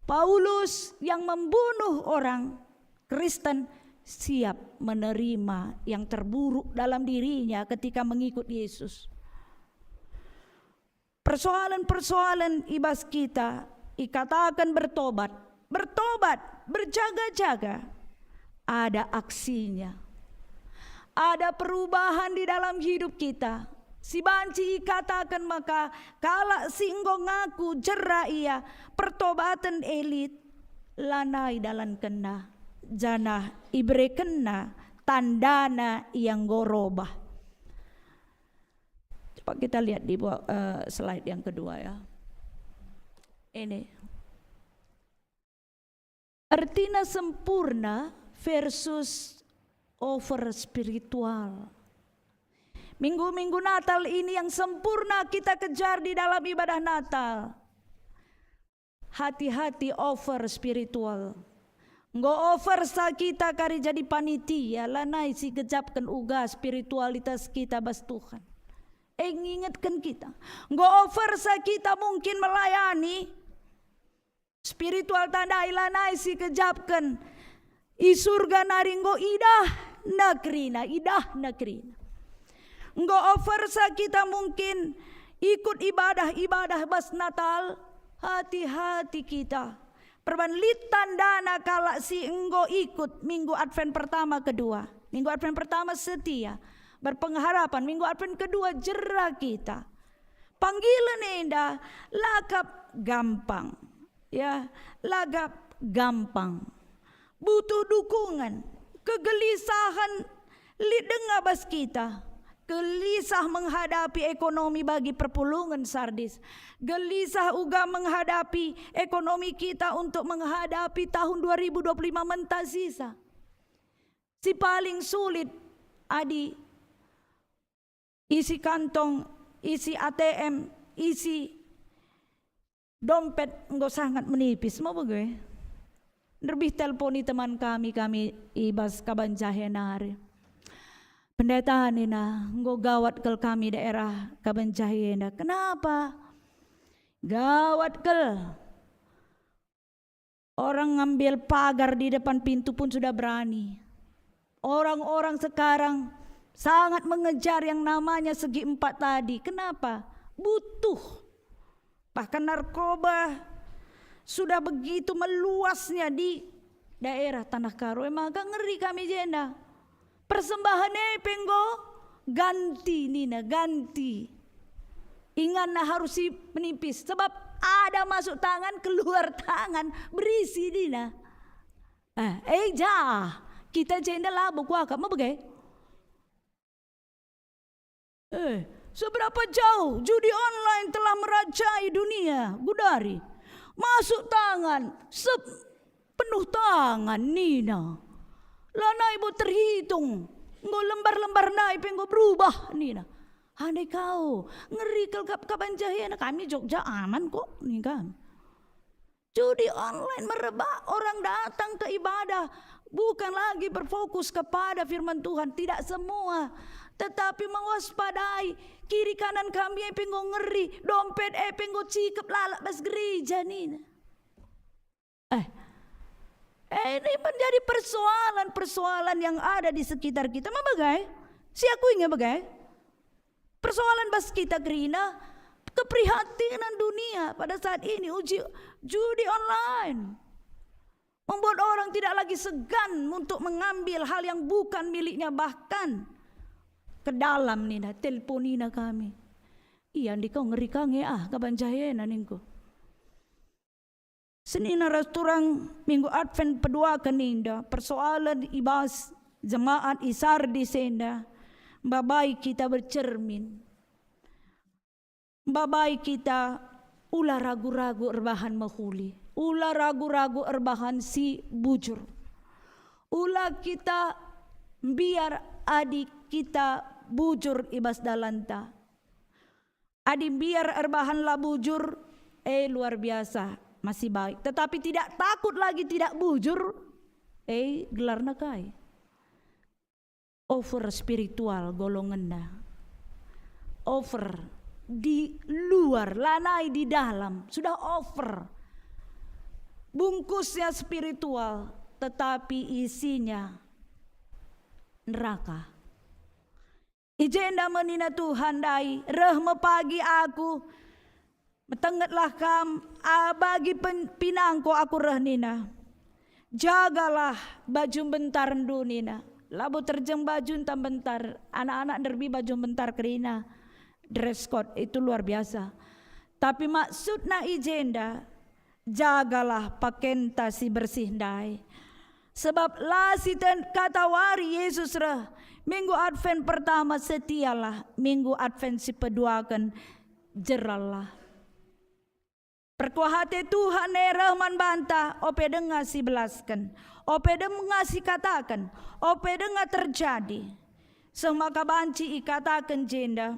Paulus yang membunuh orang Kristen siap menerima yang terburuk dalam dirinya ketika mengikut Yesus. Persoalan-persoalan i bas kita ikataken bertobat, bertobat, berjaga-jaga. Ada aksinya. Ada perubahan di dalam hidup kita. Si banci ikataken maka kalak si enggo ngaku jera ia, pertobaten e lit, lanai dalankenna, janah iberekenna tandana ia enggo robah. Coba kita lihat di bawah, eh, slide yang kedua, ya. Ini. Artina sempurna versus over spiritual. Minggu-minggu Natal ini yang sempurna kita kejar di dalam ibadah Natal. Hati-hati over spiritual. Enggo oversa kita kari jadi panitia, lanai si gejapken uga spiritualitas kita bas Tuhan. E ngingetken kita. Enggo oversa kita mungkin melayani. Spiritual tandai lanai si gejapken. I surga nari enggo idahna kerina, idahna kerina. Enggo oversa kita mungkin ikut ibadah-ibadah bas Natal, hati-hati kita. Perban lit tandana kalak si enggo ikut Minggu Advent pertama kedua. Minggu Advent pertama setia, berpengharapan. Minggu Advent kedua jera kita. Panggilen enda la kap gampang. Ya, la kap gampang. Butuh dukungan, kegelisahen lit denga bas kita. Gelisah menghadapi ekonomi bagi perpulungen Sardis. Gelisah uga menghadapi ekonomi kita untuk menghadapi tahun dua ribu dua puluh lima mentasisa. Si paling sulit adi isi kantong, isi A T M, isi dompet enggo sangat menipis, mau bage? Nderbih telponi teman kami, kami i bas Kaban Jahe nari. Pendeta nina, enggo gawat kal kami daerah Kaban Jahe enda. Kenapa? Gawat kal. Orang ngambil pagar di depan pintu pun sudah berani. Orang-orang sekarang sangat mengejar yang namanya segi empat tadi. Kenapa? Butuh. Bahkan narkoba sudah begitu meluasnya di daerah Tanah Karo. E maka ngeri kami jenda. Persembahen e pe enggo ganti nina, ganti. Inganna harus si menipis, sebab ada masuk tangan, keluar tangan, berisi nina. Eh, eh, jah, kita jenda labo kuakap, mau bage? Eh, seberapa jauh judi online telah merajai dunia, gudari? Masuk tangan, sep, penuh tangan, nina. Lanai bo terhitung, enggo lembar-lembar ndai pe enggo berubah, nina. Andai kau, ngeri kal kap Kaban Jahe enda, kami Jogja aman kok, nina kami. Judi online merebak, orang datang ke ibadah bukan lagi berfokus kepada firman Tuhan, tidak semua, tetapi mewaspadai kiri kanan kami e pe enggo ngeri, dompet e pe enggo cikep lalap bas gereja nina. Eh, eh, ini menjadi persoalan-persoalan yang ada di sekitar kita. Ma bage? Si akui nge bage? Persoalan bas kita kerina keprihatinan dunia pada saat ini, uji judi online membuat orang tidak lagi segan untuk mengambil hal yang bukan miliknya, bahkan ke dalam nina, telponina kami. Iya, andi kau ngeri ka nge ah, Kaban Jahe enda ningku. Senina ras turang Minggu Advent peduaken enda, persoalen i bas jemaat i Sardis enda mbabai kita bercermin. Mbabai kita ula ragu-ragu erbahan mehuli, ula ragu-ragu erbahan si bujur. Ula kita mbiar adi kita bujur i bas dalanta. Adi mbiar erbahan la bujur, eh, luar biasa, masih baik. Tetapi tidak takut lagi tidak bujur, eh, gelarna kai? Over spiritual golongenna. Over di luar, lanai di dalam, sudah over. Bungkusnya spiritual, tetapi isinya neraka. I jenda me nina Tuhan ndai, reh me pagi aku, metengetlah kam, a, bagi pen-, pinangko aku reh nina. Jagalah baju mbentarndu nina. Labo terjeng bajunta mbentar, anak-anak nderbi baju mbentar kerina. Dress code itu luar biasa. Tapi maksudna i jenda, jagalah pakenta si bersih ndai. Sebab la si ten-, katawari Yesus reh, Minggu Advent pertama setialah, Minggu Advent si peduaken jerallah. Perkuah ate Tuhan e reh man banta, ope denga si belasken, ope denga si kataken, ope denga terjadi. Seh maka banci ikataken jenda,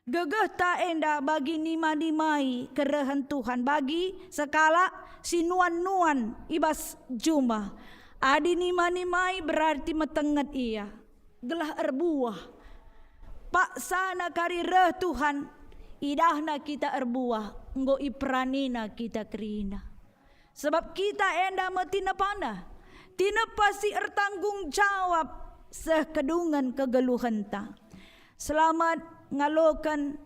Gegehta enda bagi nima-nimai kerehen Tuhan, bagi sekalak si nuan-nuan i bas juma. Adi nima-nimai berarti metenget ia, gelah erbuah. Paksana kari reh Tuhan, idahna kita erbuah, enggo iperanina kita kerina. Sebab kita enda me tinepana, tinepa si ertanggung jawab seh kedungen kegeluhenta. Selamat ngaloken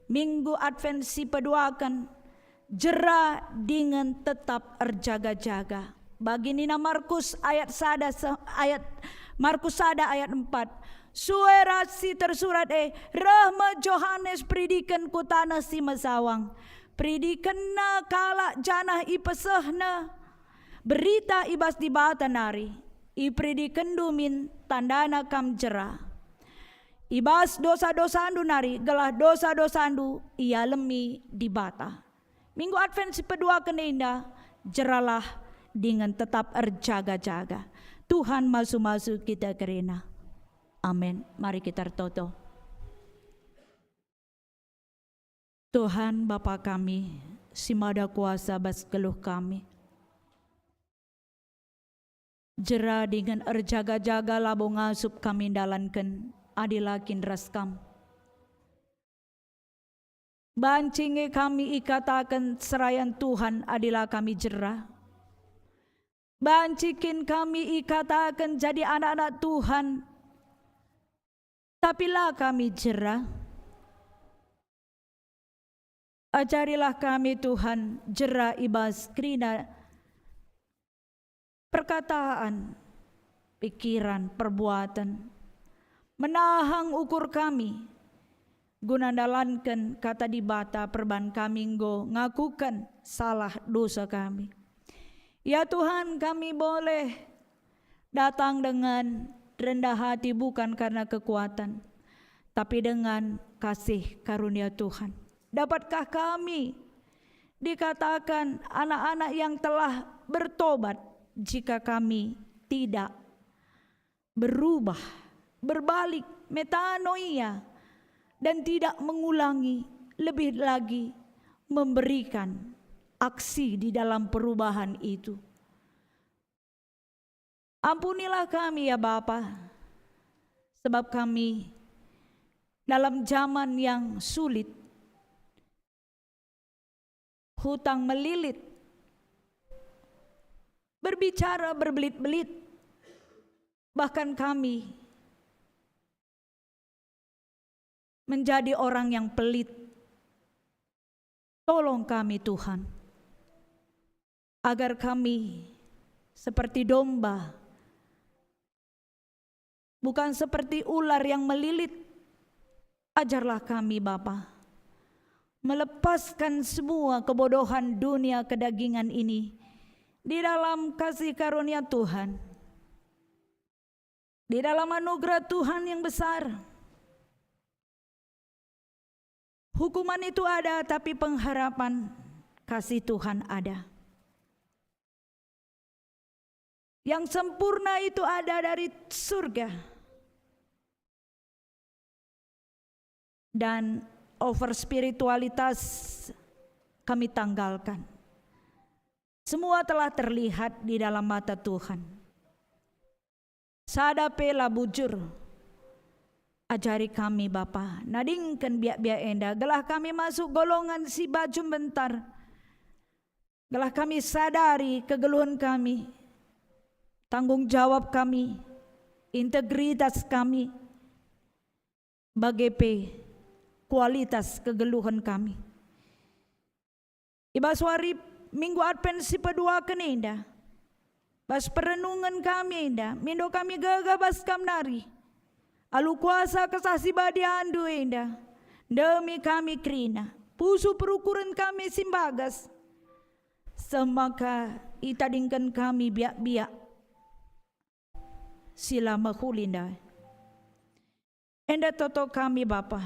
Minggu Advent si peduaken, jera dingen tetap erjaga-jaga. Bagi nina Markus ayat sada se-, ayat, Markus sada ayat empat, sue ras si tersurat e, reh me Johanes peridiken ku taneh si mesawang. Peridikenna kalak janah ipesehna berita i bas Dibata nari. Iperidikenndu min tandana kam jera. I bas dosa-dosandu nari, gelah dosa-dosandu ialemi Dibata. Minggu Advent si peduaken enda, jeralah dingen tetap erjaga-jaga. Tuhan masu-masu kita kerina. Amin. Mari kita ertoto. Tuhan, Bapa kami, si mada kuasa bas geluh kami. Jera dingen erjaga-jaga labo ngasup kami ndalanken adi la kin ras Kam. Banci nge kami ikataken serayan Tuhan adi la kami jera. Banci kin kami ikataken jadi anak-anak Tuhan, tapi la kami jera. Ajarilah kami, Tuhan, jera i bas kerina perkataan, pikiran, perbuatan. Menahang ukur kami, guna ndalanken kata Dibata perban kami enggo ngakuken salah dosa kami. Ya Tuhan, kami boleh datang dengan rendah hati bukan karena kekuatan, tapi dengan kasih karunia Tuhan. Dapatkah kami dikatakan anak-anak yang telah bertobat jika kami tidak berubah, berbalik, metanoia, dan tidak mengulangi, lebih lagi memberikan aksi di dalam perubahan itu. Ampunilah kami, ya Bapa, sebab kami dalam zaman yang sulit, hutang melilit, berbicara berbelit-belit, bahkan kami menjadi orang yang pelit. Tolong kami, Tuhan, agar kami seperti domba, bukan seperti ular yang melilit. Ajarlah kami, Bapa, melepaskan semua kebodohan dunia kedagingan ini di dalam kasih karunia Tuhan, di dalam anugerah Tuhan yang besar. Hukuman itu ada, tapi pengharapan kasih Tuhan ada. Yang sempurna itu ada dari surga. Dan over spiritualitas kami tanggalkan. Semua telah terlihat di dalam mata Tuhan. Sada pe la bujur. Ajari kami, Bapa, nadingken biak-biak enda, gelah kami masuk golongan si baju mbentar. Gelah kami sadari kegeluhen kami, tanggung jawab kami, integritas kami, bage pe kualitas kegeluhen kami. I bas wari Minggu Advent si peduaken enda, bas perenungen kami enda, mindo kami gegeh bas Kam nari. Alu kuasa Kesah Si Badiandu enda, ndemi kami kerina, pusuh perukuren kami si mbagas, seh maka itadingken kami biak-biak si la mehuli ndai. Enda toto kami, Bapa.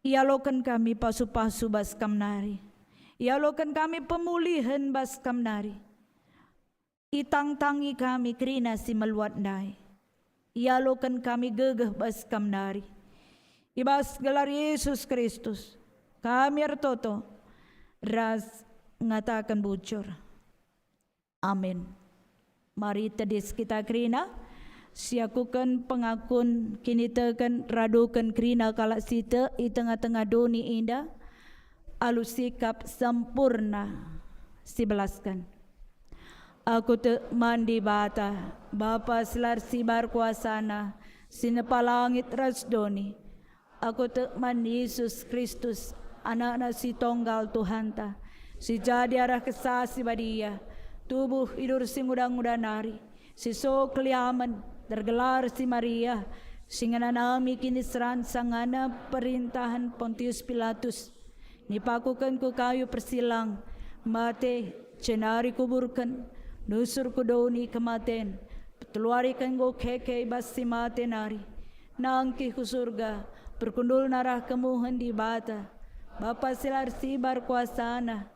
Ialoken kami pasu-pasu bas Kam nari. Ialoken kami pemulihen bas Kam nari. Itangtangi kami kerina si meluat ndai. Ialoken kami gegeh bas Kam nari. I bas gelar Yesus Kristus, kami ertoto ras ngataken bujur. Amin. Mari tedis kita kerina, siakuken pengakun kiniteken raduken kerina kalak si tek i tengah-tengah doni enda, alu sikap sempurna sibelasken. Aku tek man Dibata, Bapa si la ersibar kuasana, si nepa langit ras doni. Aku tek man Yesus Kristus, Anakna si Tonggal Tuhanta, si jadi arah Kesah Si Badia, tubuh idur si nguda-nguda nari, si so keliamen, ergelar si Maria, si ngenanami kiniseran sangana perintahen Pontius Pilatus, nipakuken ku kayu persilang, mate, jenari kuburken, nusur ku doni kematen, peteluariken enggo keke i bas si mate nari, nangkih ku Surga, perkundulna arah kemuhen Dibata, Bapa si la ersibar kuasana,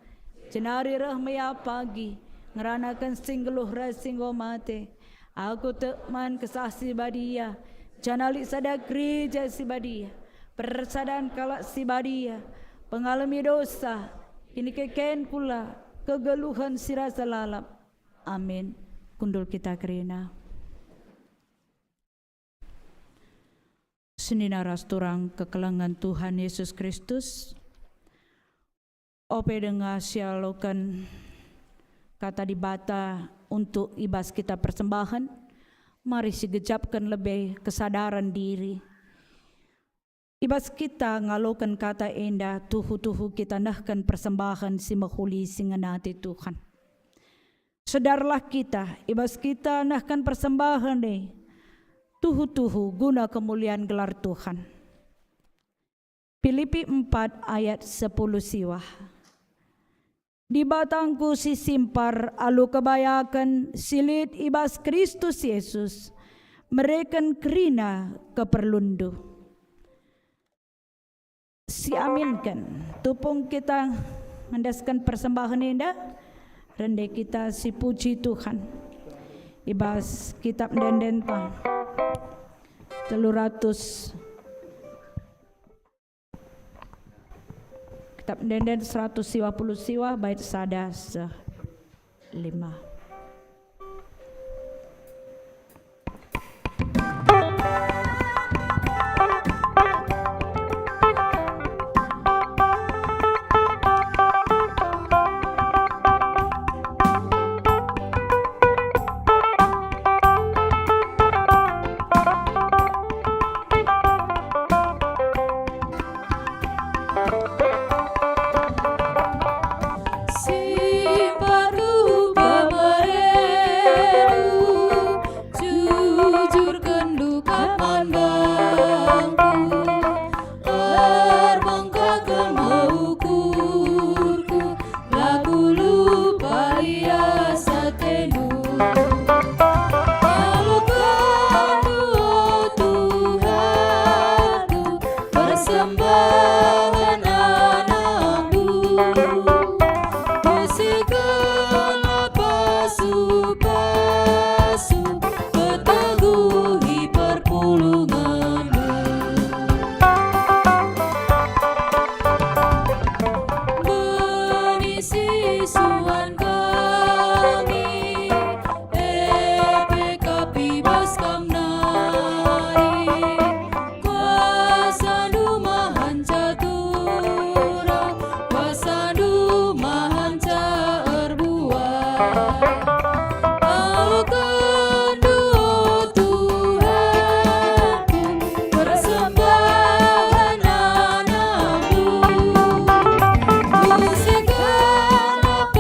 jenari reh me Ia pagi, ngeranaken si nggeluh ras si enggo mate. Aku tek man Kesah Si Badia, janah lit sada Gereja Si Badia, persadan kalak si badia, pengalemi dosa, kinikeken kula, kegeluhen si rasa lalap. Amin. Kundul kita kerina. Senina ras turang kekelengen Tuhan Yesus Kristus, ope denga sialoken Kata Dibata untuk i bas kita persembahen, mari sigejapken lebe kesadaren diri. I bas kita ngaloken kata enda, tuhu-tuhu kita nehken persembahen si mehuli si ngena ate Tuhan. Sedarlah kita, i bas kita nehken persembahen e, tuhu-tuhu guna kemulian gelar Tuhan. Pilipi empat ayat sepuluh siwah. Dibatangku si simpar alu kebayaken si lit i bas Kristus Yesus, mereken kerina keperlunndu. Siaminken, tupung kita ngendesken persembahen enda, rende kita sipuji Tuhan. I bas Kitab Ende-enden telu ratus, Kitab Ende-enden seratus siwah puluh siwah, bait sada seh lima. Si patuh pemereNdu, jujurkenNdu kap man bangku, erbengkak kap me ukurku, la kulupa lias ateNdu. Alukendu, o Tuhanku, persembahen anakku, bersihkenlah pasu-pasu, peteguhi perpulungenNdu. Meni sisuan kami, e pe kap i bas Kam nari. KuasaNdu mahanca turang, kuasaNdu mahanca erbuah. Alukendu, o Tuhanku, persembahen anakku. Bersihkenlah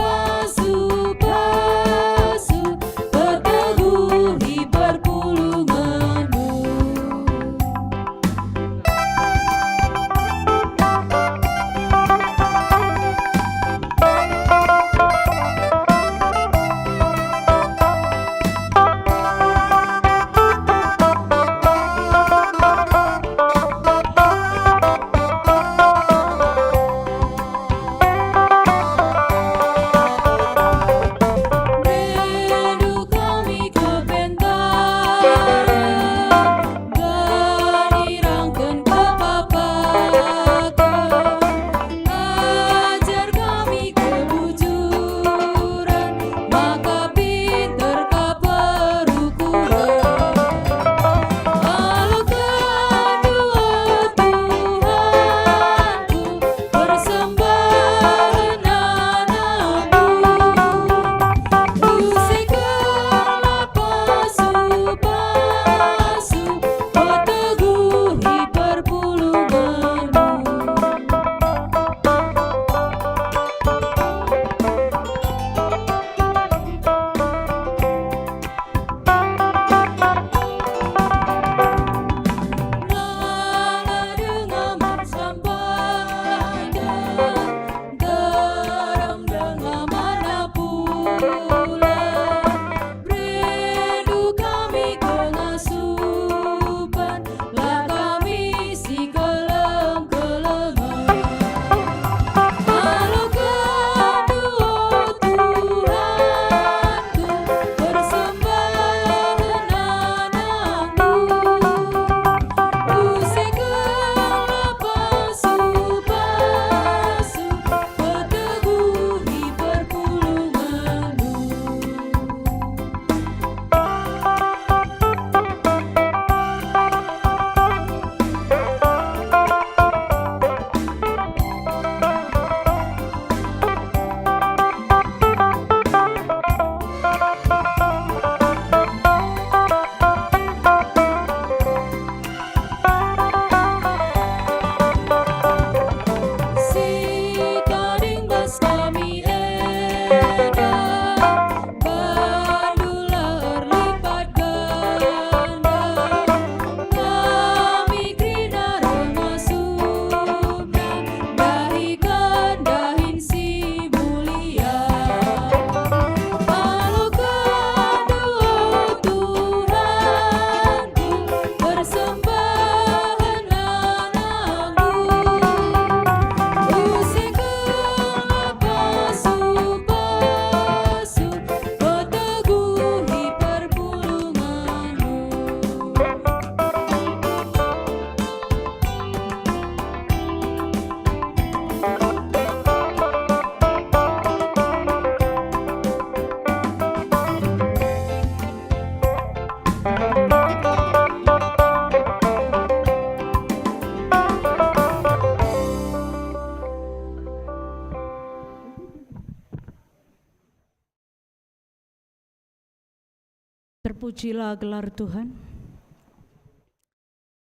Terpujilah gelar Tuhan.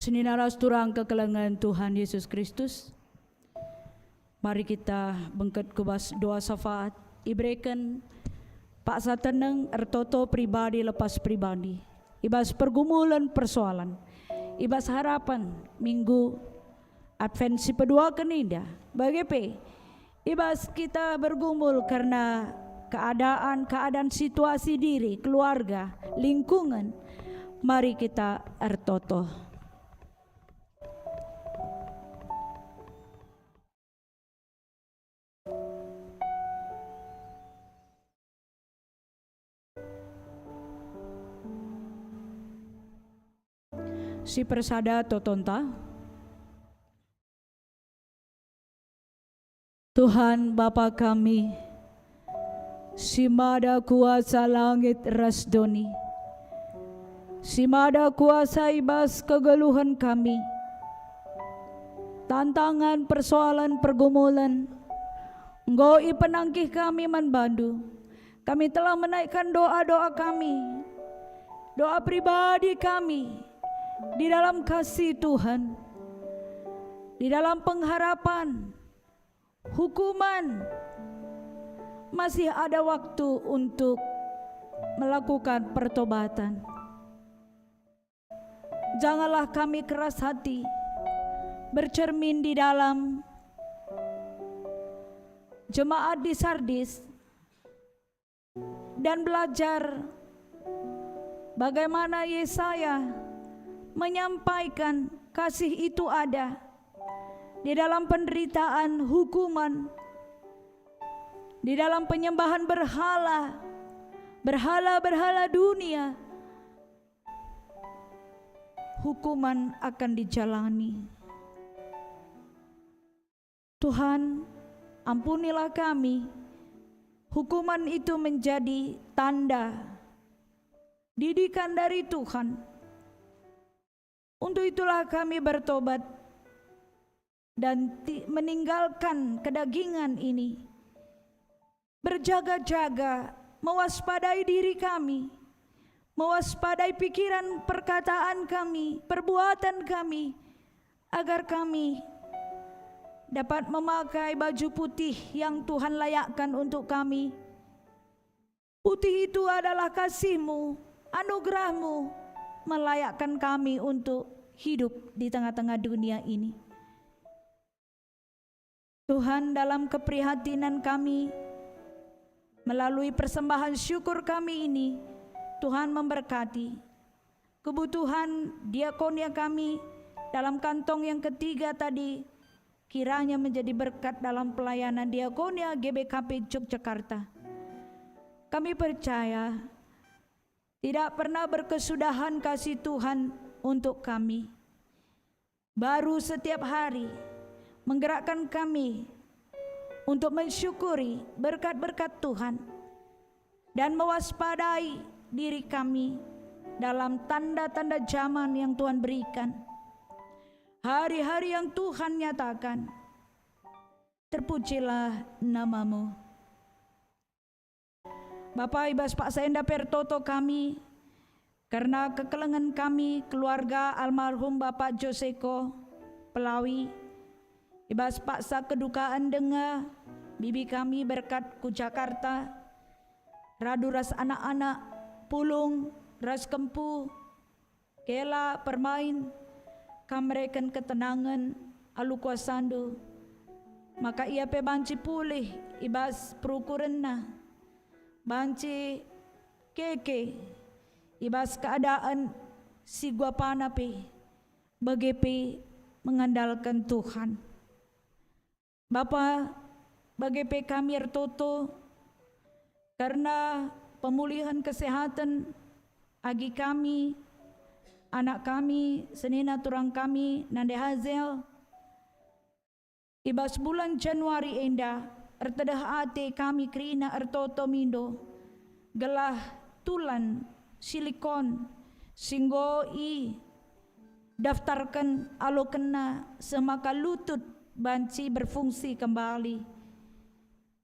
Senina ras turang kekelengen Tuhan Yesus Kristus. Mari kita bengket ku bas doa syafaat, ibereken paksa teneng ertoto pribadi lepas pribadi, i bas pergumulen persoalan, i bas harapan Minggu Advent si peduaken enda, bage pe i bas kita bergumul kerna keadaan-keadaan situasi diri, keluarga, lingkungan, mari kita ertoto. Si persada totonta. Tuhan Bapa kami, si mada kuasa langit ras doni, si mada kuasa i bas kegeluhen kami, tantangan, persoalan, pergumulan, enggo ipenangkih kami man bandu. Kami telah menaikkan doa-doa kami, doa pribadi kami, di dalam kasih Tuhan, di dalam pengharapan, hukuman, masih ada waktu untuk melakukan pertobatan. Janganlah kami keras hati, bercermin di dalam jemaat di Sardis, dan belajar bagaimana Yesaya menyampaikan kasih itu ada di dalam penderitaan, hukuman, di dalam penyembahan berhala, berhala-berhala dunia, hukuman akan dijalani. Tuhan, ampunilah kami. Hukuman itu menjadi tanda, didikan dari Tuhan. Untuk itulah kami bertobat dan ti-, meninggalkan kedagingan ini. Berjaga-jaga, mewaspadai diri kami, mewaspadai pikiran, perkataan kami, perbuatan kami, agar kami dapat memakai baju putih yang Tuhan layakkan untuk kami. Putih itu adalah kasih-Mu, anugerah-Mu, melayakkan kami untuk hidup di tengah-tengah dunia ini. Tuhan, dalam keprihatinan kami, melalui persembahan syukur kami ini, Tuhan memberkati kebutuhan diakonia kami dalam kantong yang ketiga tadi, kiranya menjadi berkat dalam pelayanan diakonia G B K P Yogyakarta. Kami percaya tidak pernah berkesudahan kasih Tuhan untuk kami. Baru setiap hari menggerakkan kami untuk mensyukuri berkat-berkat Tuhan dan mewaspadai diri kami dalam tanda-tanda zaman yang Tuhan berikan. Hari-hari yang Tuhan nyatakan. Terpujilah nama-Mu. Bapa, i bas paksa enda pe ertoto kami kerna kekelengen kami, keluarga almarhum Bapa Joseko Pelawi. I bas paksa kedukaan denga, bibi kami berkat ku Jakarta, radu ras anak-anak, pulung ras kempu, kela permain, Kam mereken ketenangen alu kuasaNdu, maka ia pe banci pulih i bas perukurenna, banci keke i bas keadaan si guapana pe, bage pe mengandalken Tuhan. Bapa, bage pe kami ertoto kerna pemulihen kesehatan agi kami, anak kami, senina turang kami, Nande Hazel. I bas bulan Januari enda, ertedeh ate kami kerina ertoto mindo, gelah tulan silikon si enggo idaftarken alokenna seh maka lutut banci berfungsi kembali.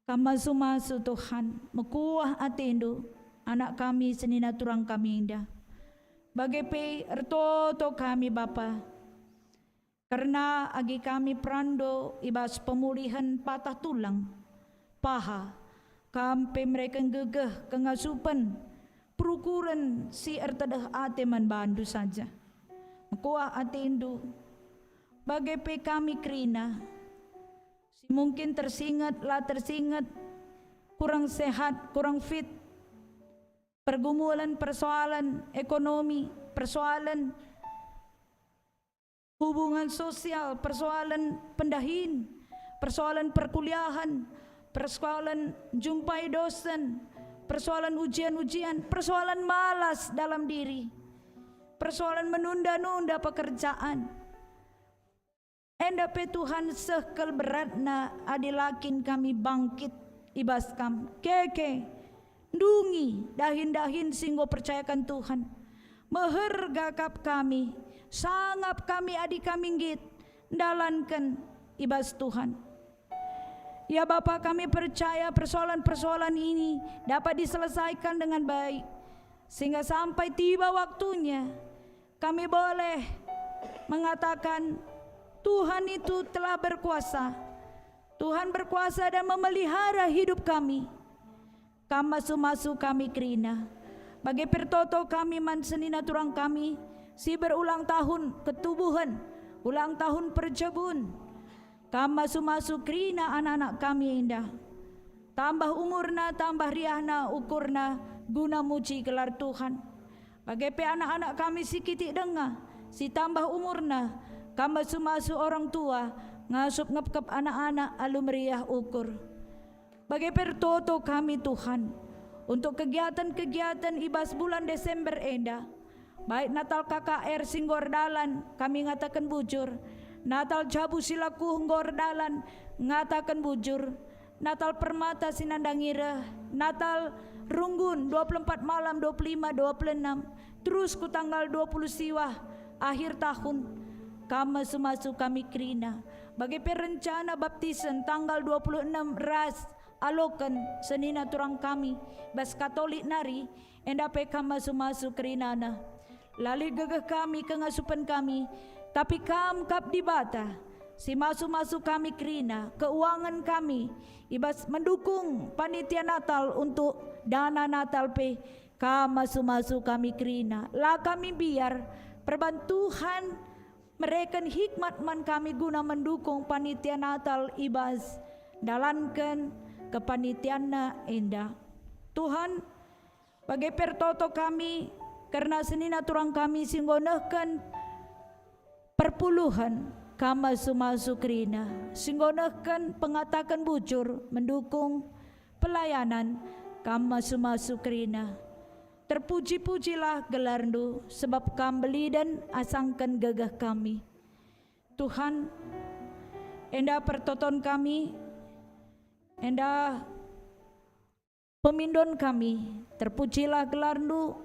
Kam masu-masu, Tuhan, mekuah ateNdu, anak kami senina turang kami enda. Bage pe ertoto kami, Bapa, kerna agi kami perando i bas pemulihen patah tulang, paha, Kam pe mereken gegeh, kengasupen, perukuren si ertedeh ate man bandu saja. Mekuah atendu, bage pe kami kerina, si mungkin tersinget, la tersinget, kurang sehat, kurang fit, pergumulan, persoalan ekonomi, persoalan hubungan sosial, persoalan pendahin, persoalan perkuliahan, persoalan jumpai dosen, persoalan ujian-ujian, persoalan malas dalam diri, persoalan menunda-nunda pekerjaan. Enda pe Tuhan seh kal beratna adi la kin kami bangkit i bas Kam. Keke, ndungi dahin-dahin si enggo percayaken Tuhan. Meherga kap kami, sangap kami adi kami nggit ndalanken i bas Tuhan. Ya Bapa, kami percaya persoalan-persoalan ini dapat diselesaikan dengan baik, sehingga sampai tiba waktunya, kami boleh mengatakan, Tuhan itu telah berkuasa. Tuhan berkuasa dan memelihara hidup kami. Kam masu-masu kami kerina. Bage pe ertoto kami man senina turang kami si berulang tahun ketubuhen, ulang tahun perjabun. Kam masu-masu kerina anak-anak kami enda. Tambah umurna, tambah riahna ukurna guna muji gelar Tuhan. Bage pe anak-anak kami si kitik denga, si tambah umurna, Kam masu-masu orang tua ngasup ngepkep anak-anak alu meriah ukur. Bage pe ertoto kami, Tuhan, untuk kegiatan-kegiatan i bas bulan Desember enda, baik Natal K K R si enggo erdalan, kami ngataken bujur, Natal jabu si lakuh enggo erdalan, ngataken bujur, Natal Permata si nandangi reh, Natal Runggun dua puluh empat malam, dua puluh lima, dua puluh enam, terus ku tanggal dua puluh siwah, akhir tahun. Kam masu-masu kami kerina. Bage pe rencana baptisen tanggal dua puluh enam ras aloken senina turang kami bas Katolik nari, enda pe Kam masu-masu kerinana. La lit gegeh kami, kengasupen kami, tapi Kam kap Dibata si masu-masu kami kerina, keuangen kami i bas mendukung panitia Natal untuk dana Natal pe Kam masu-masu kami kerina. La kami mbiar perban Tuhan mereken hikmat man kami guna mendukung panitia Natal i bas ndalanken kepanitianna enda. Tuhan, bage pe ertoto kami kerna senina turang kami si enggo nehken perpuluhen, Kam masu-masu kerina, si enggo nehken pengataken bujur mendukung pelayanan, Kam masu-masu kerina. Terpuji-pujilah gelarNdu, sebab Kam beliden asangken gegeh kami. Tuhan, enda pertoton kami, enda pemindon kami, terpujilah gelarNdu.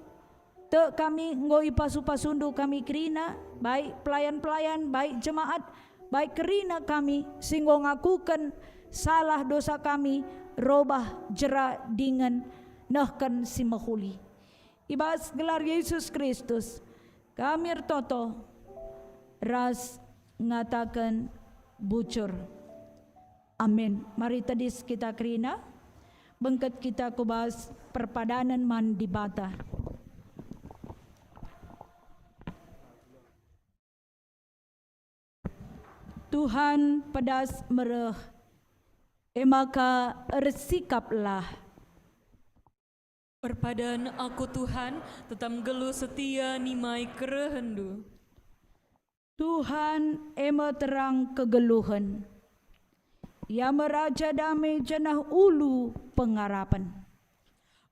Tek kami enggo ipasu-pasuNdu kami kerina, baik pelayan-pelayan, baik jemaat, baik kerina kami si enggo ngakuken salah dosa kami, robah jera dingen nehken si mehuli. I bas gelar Yesus Kristus, kami ertoto ras ngataken bujur. Amin. Mari tedis kita kerina, bengket kita ku bas perpadanen man Dibata. Tuhan pedas mereh, e maka ersikaplah. Perpadan aku, Tuhan, tetap nggeluh setia nimai kerehenNdu. Tuhan e me terang kegeluhen. Ia me Raja dame janah ulu pengarapen.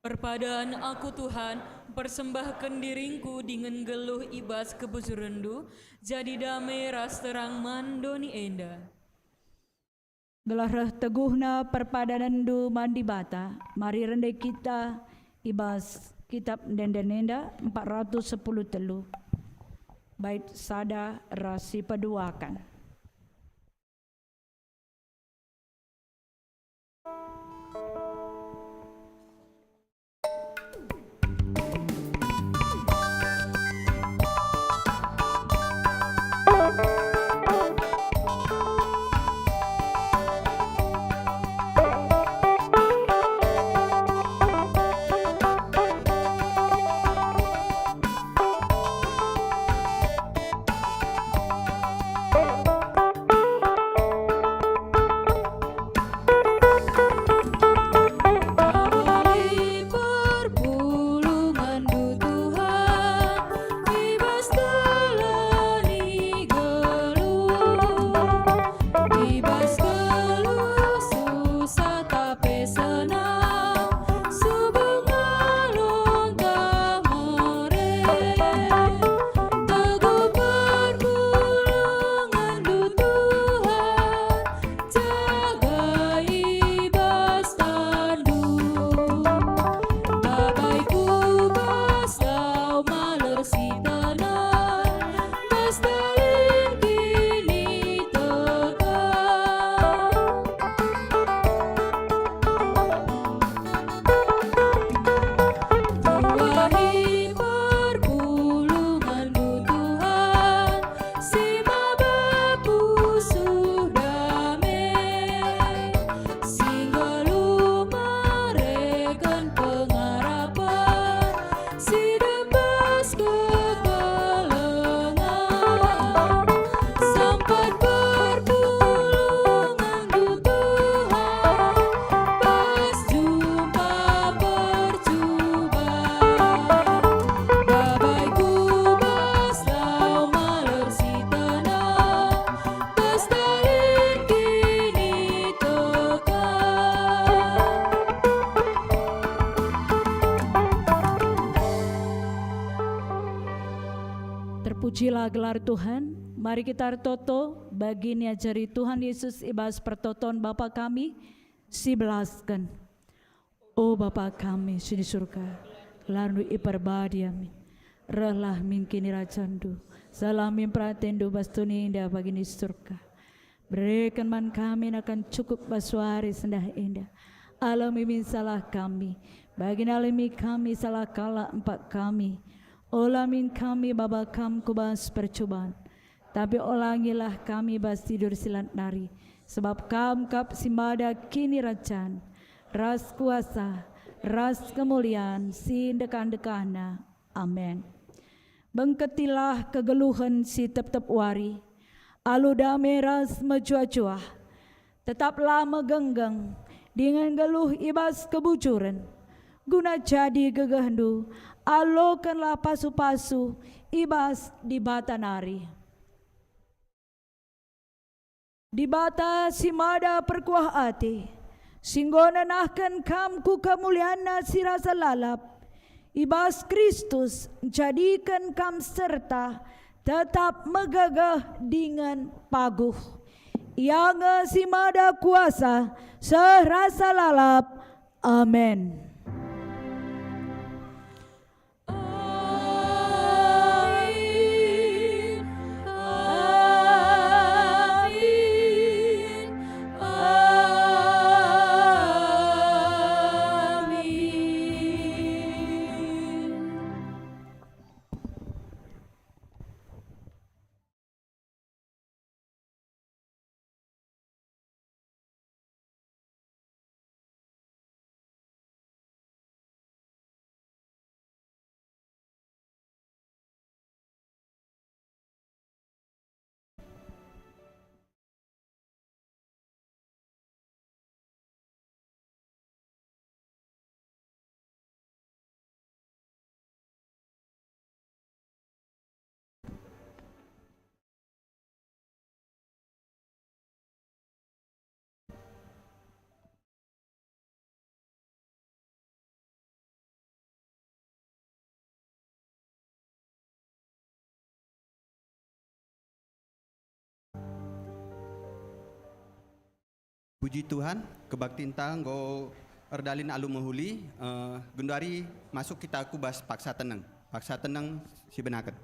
Perpadan aku, Tuhan, mpersembahken diringku dingen nggeluh i bas kebujurenNdu, jadi dame ras terang man doni enda. Gelah reh teguhna perpadanenndu man Dibata, mari rende kita i bas Kitap Ende-enden enda empat ratus sepuluh telu, bait sada ras si peduaken. Pujilah gelar Tuhan, mari kita ertoto bagi niajari Tuhan Yesus i bas pertoton Bapa kami si belasken. O Bapa kami si di Surga, gelarNdu iperbadia min. Rehlah min kinirajanNdu, seh min peratenNdu bas doni enda bagi i Surga. Bereken man kami nakan cukup bas wari sendah enda. Alemi min salah kami, bagi nalemi kami salah kalak empak kami. Ola min kami baba Kam ku bas percuban, tapi olangilah kami bas tidur si lit nari, sebab Kam kap si mada kinirajan, ras kuasa, ras kemulian si ndekah-ndekahna. Amen. Bengketilah kegeluhen si tep-tep wari, alu dame ras mejuah-juah. Tetaplah megenggeng dingen nggeluh i bas kebujuren, guna jadi gegehndu, alokenlah pasu-pasu i bas Dibata nari. Dibata si mada perkuah ate, si enggo nenahken kam ku kemulianNa si rasa lalap, i bas Kristus njadiken kam serta tetap megegeh dingen paguh. Ia nge si mada kuasa seh rasa lalap. Amen. Puji Tuhan, kebaktinta enggo erdalin alu mehuli, eh, genduari masuk kita ku bas paksa teneng. Paksa teneng sibenaken.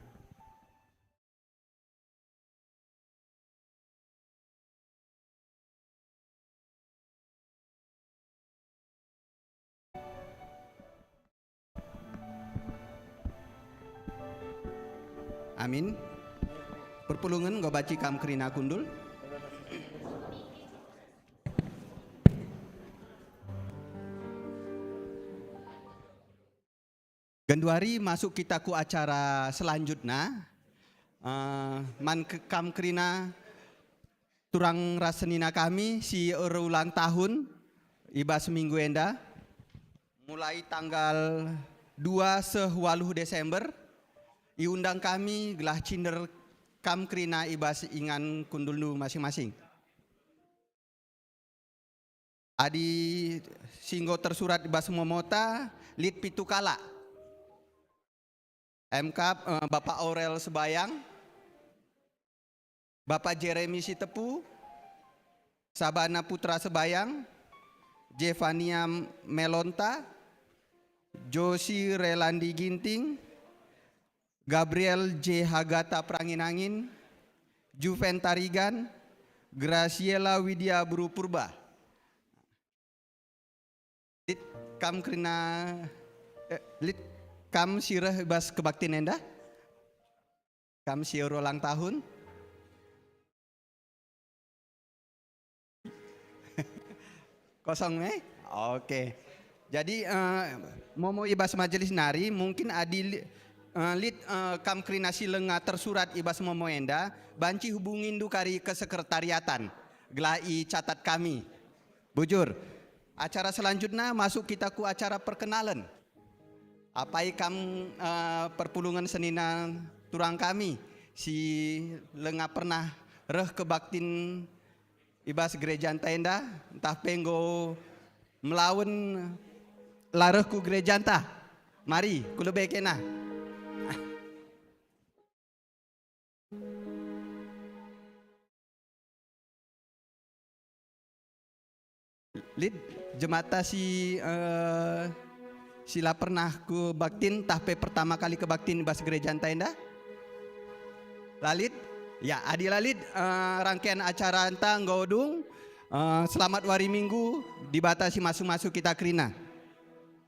Amin. Perpulungen enggo banci kam kerina kundul. Genduari masuk kita ku acara selanjutna. Eh, man ke-, kam kerina turang ras senina kami si erulang tahun i bas minggu enda, mulai tanggal dua seh waluh Desember, iundang kami gelah cinder kam kerina i bas ingan kundulndu masing-masing. Adi si enggo tersurat i bas momota, lit pitu kalak. M K, eh, Bapak Aurel Sebayang, Bapak Jeremy Sitepu, Sabana Putra Sebayang, Jevania Melonta, Josi Relandi Ginting, Gabriel J Hagata Perangin-angin, Juven Tarigan, Graciela Widya Buru Purba. Lit kam kerina, eh, lit kam si reh i bas kebaktin enda? Kam si erulang tahun? Kosong, eh? Oke. Jadi, eh, momo i bas majelis nari, mungkin adi li-, eh, lit, eh, kam kerina si langa tersurat i bas momo enda, banci hubungindu kari kesekretariatan, gelah icatat kami. Bujur. Acara selanjutna masuk kita ku acara perkenalen. Apai kam, eh, perpulungen senina turang kami si langa pernah reh kebaktin i bas gerejanta enda, ntah pe enggo melawen la reh ku gerejanta? Mari, ku lebe kena. Lit, jemata si, eh, si la pernah kebaktin, tah pe pertama kali kebaktin i bas gerejanta enda? La lit? Ya, adi la lit, eh, rangkaian acaranta enggo dung. Eh, selamat wari Minggu, Dibata si masu-masu kita kerina.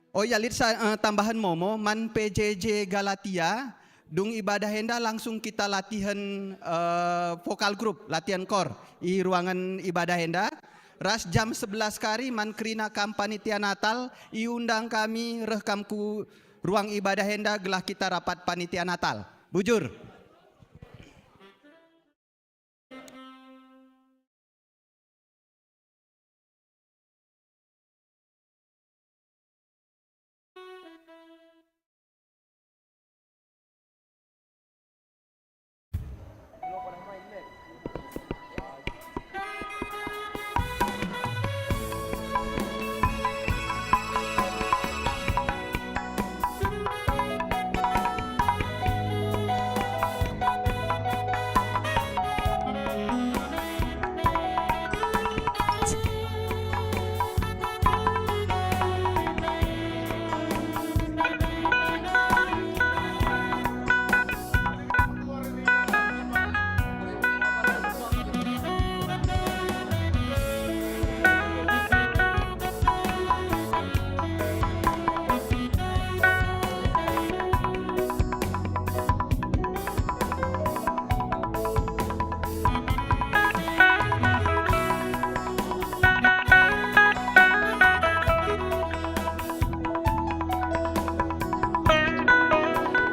Oh ya, lit sa-, eh, tambahen momo, man P J J Galatia, dung ibadah enda langsung kita latihen, eh, vokal grup, latihan kor i ruangan ibadah enda. Ras jam sebelas kari man kerina kam panitia Natal, iundang kami reh kam ku ruang ibadah enda gelah kita rapat panitia Natal. Bujur.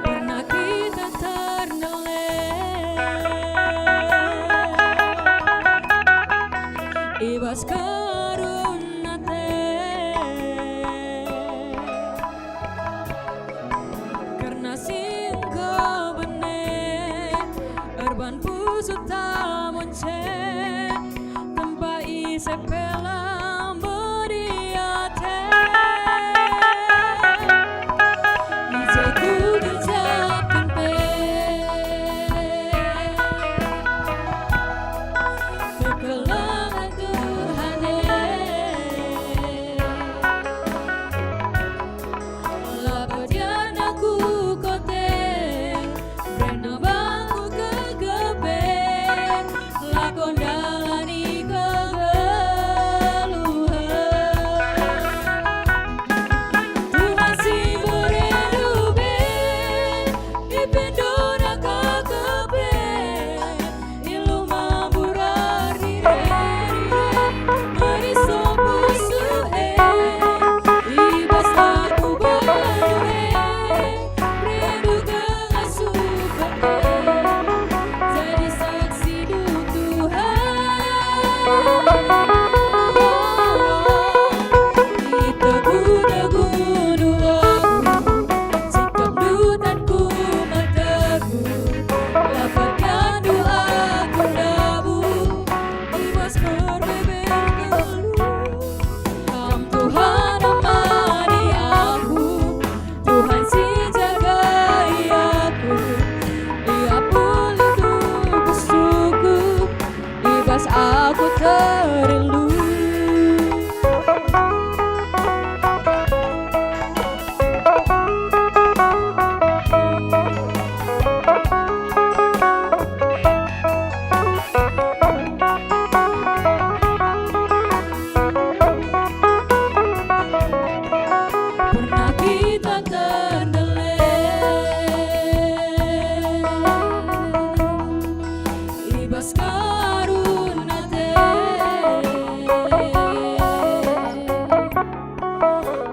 Pernah kita terneleng i bas karun ate. Kerna si enggo bene erban pusuhta monce, tempa ise pe la mbedi ate. I je kugerjaken pe kekelengen Tuhan e. La pedian aku kote, berna bangku kegepe, la kondalani kegeluhen. Tuhan si mbere lube, ipindona kegepe. Ilu mambura rire-rire, meriso pusuh e, i bas aku balu e, rindu ngasup e, jadi saksi du Tuhan. Itegu-tegu du aku, sikap du tanku mataku. La pernah doa ku ndabu, i bas merbebe ngelu. Kam Tuhan nemani aku, Tuhan si jagai aku. Ia pelindung pusuhku, i bas aku terlindung. Pernah kita terdeleng i bas karun ate.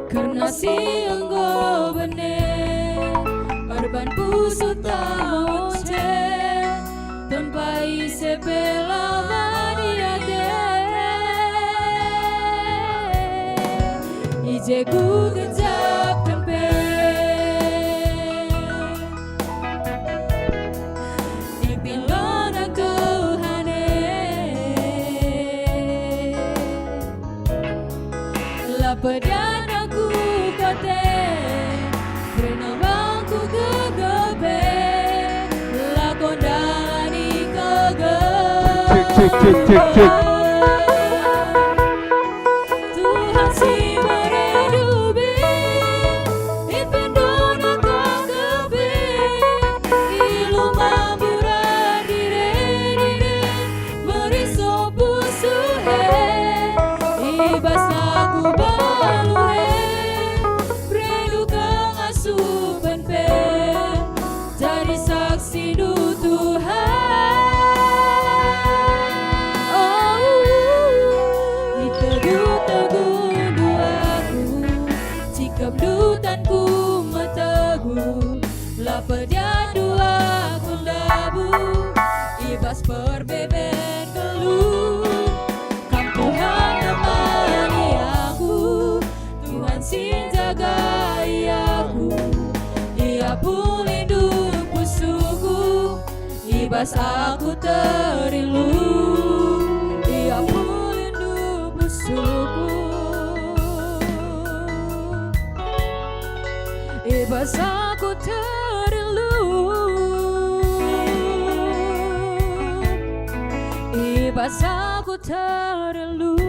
Kerna si enggo bene erban pusuhta monce, tempa ise pe la mbedi ate. I je kugerjaken pe. Ipindona Tuhan e. La pedian aku kote, kerna bangku kegepe, la kondalani kegepe. Cek, cek, cek, cek, cek. Aku balu e, berendu kengasupen pe, jadi saksindu Tuhan. Oh, itegu-tegundu aku, cikepndu tanku metegu, la pediandu aku ndabuh i bas perbeben keluh. Kam Tuhan nemani aku, Tuhan si njagai aku. Ia pulindu pusuhku, i bas aku terilu. Ia pulindu pusuhku, i bas aku terilu. I bas aku terilu.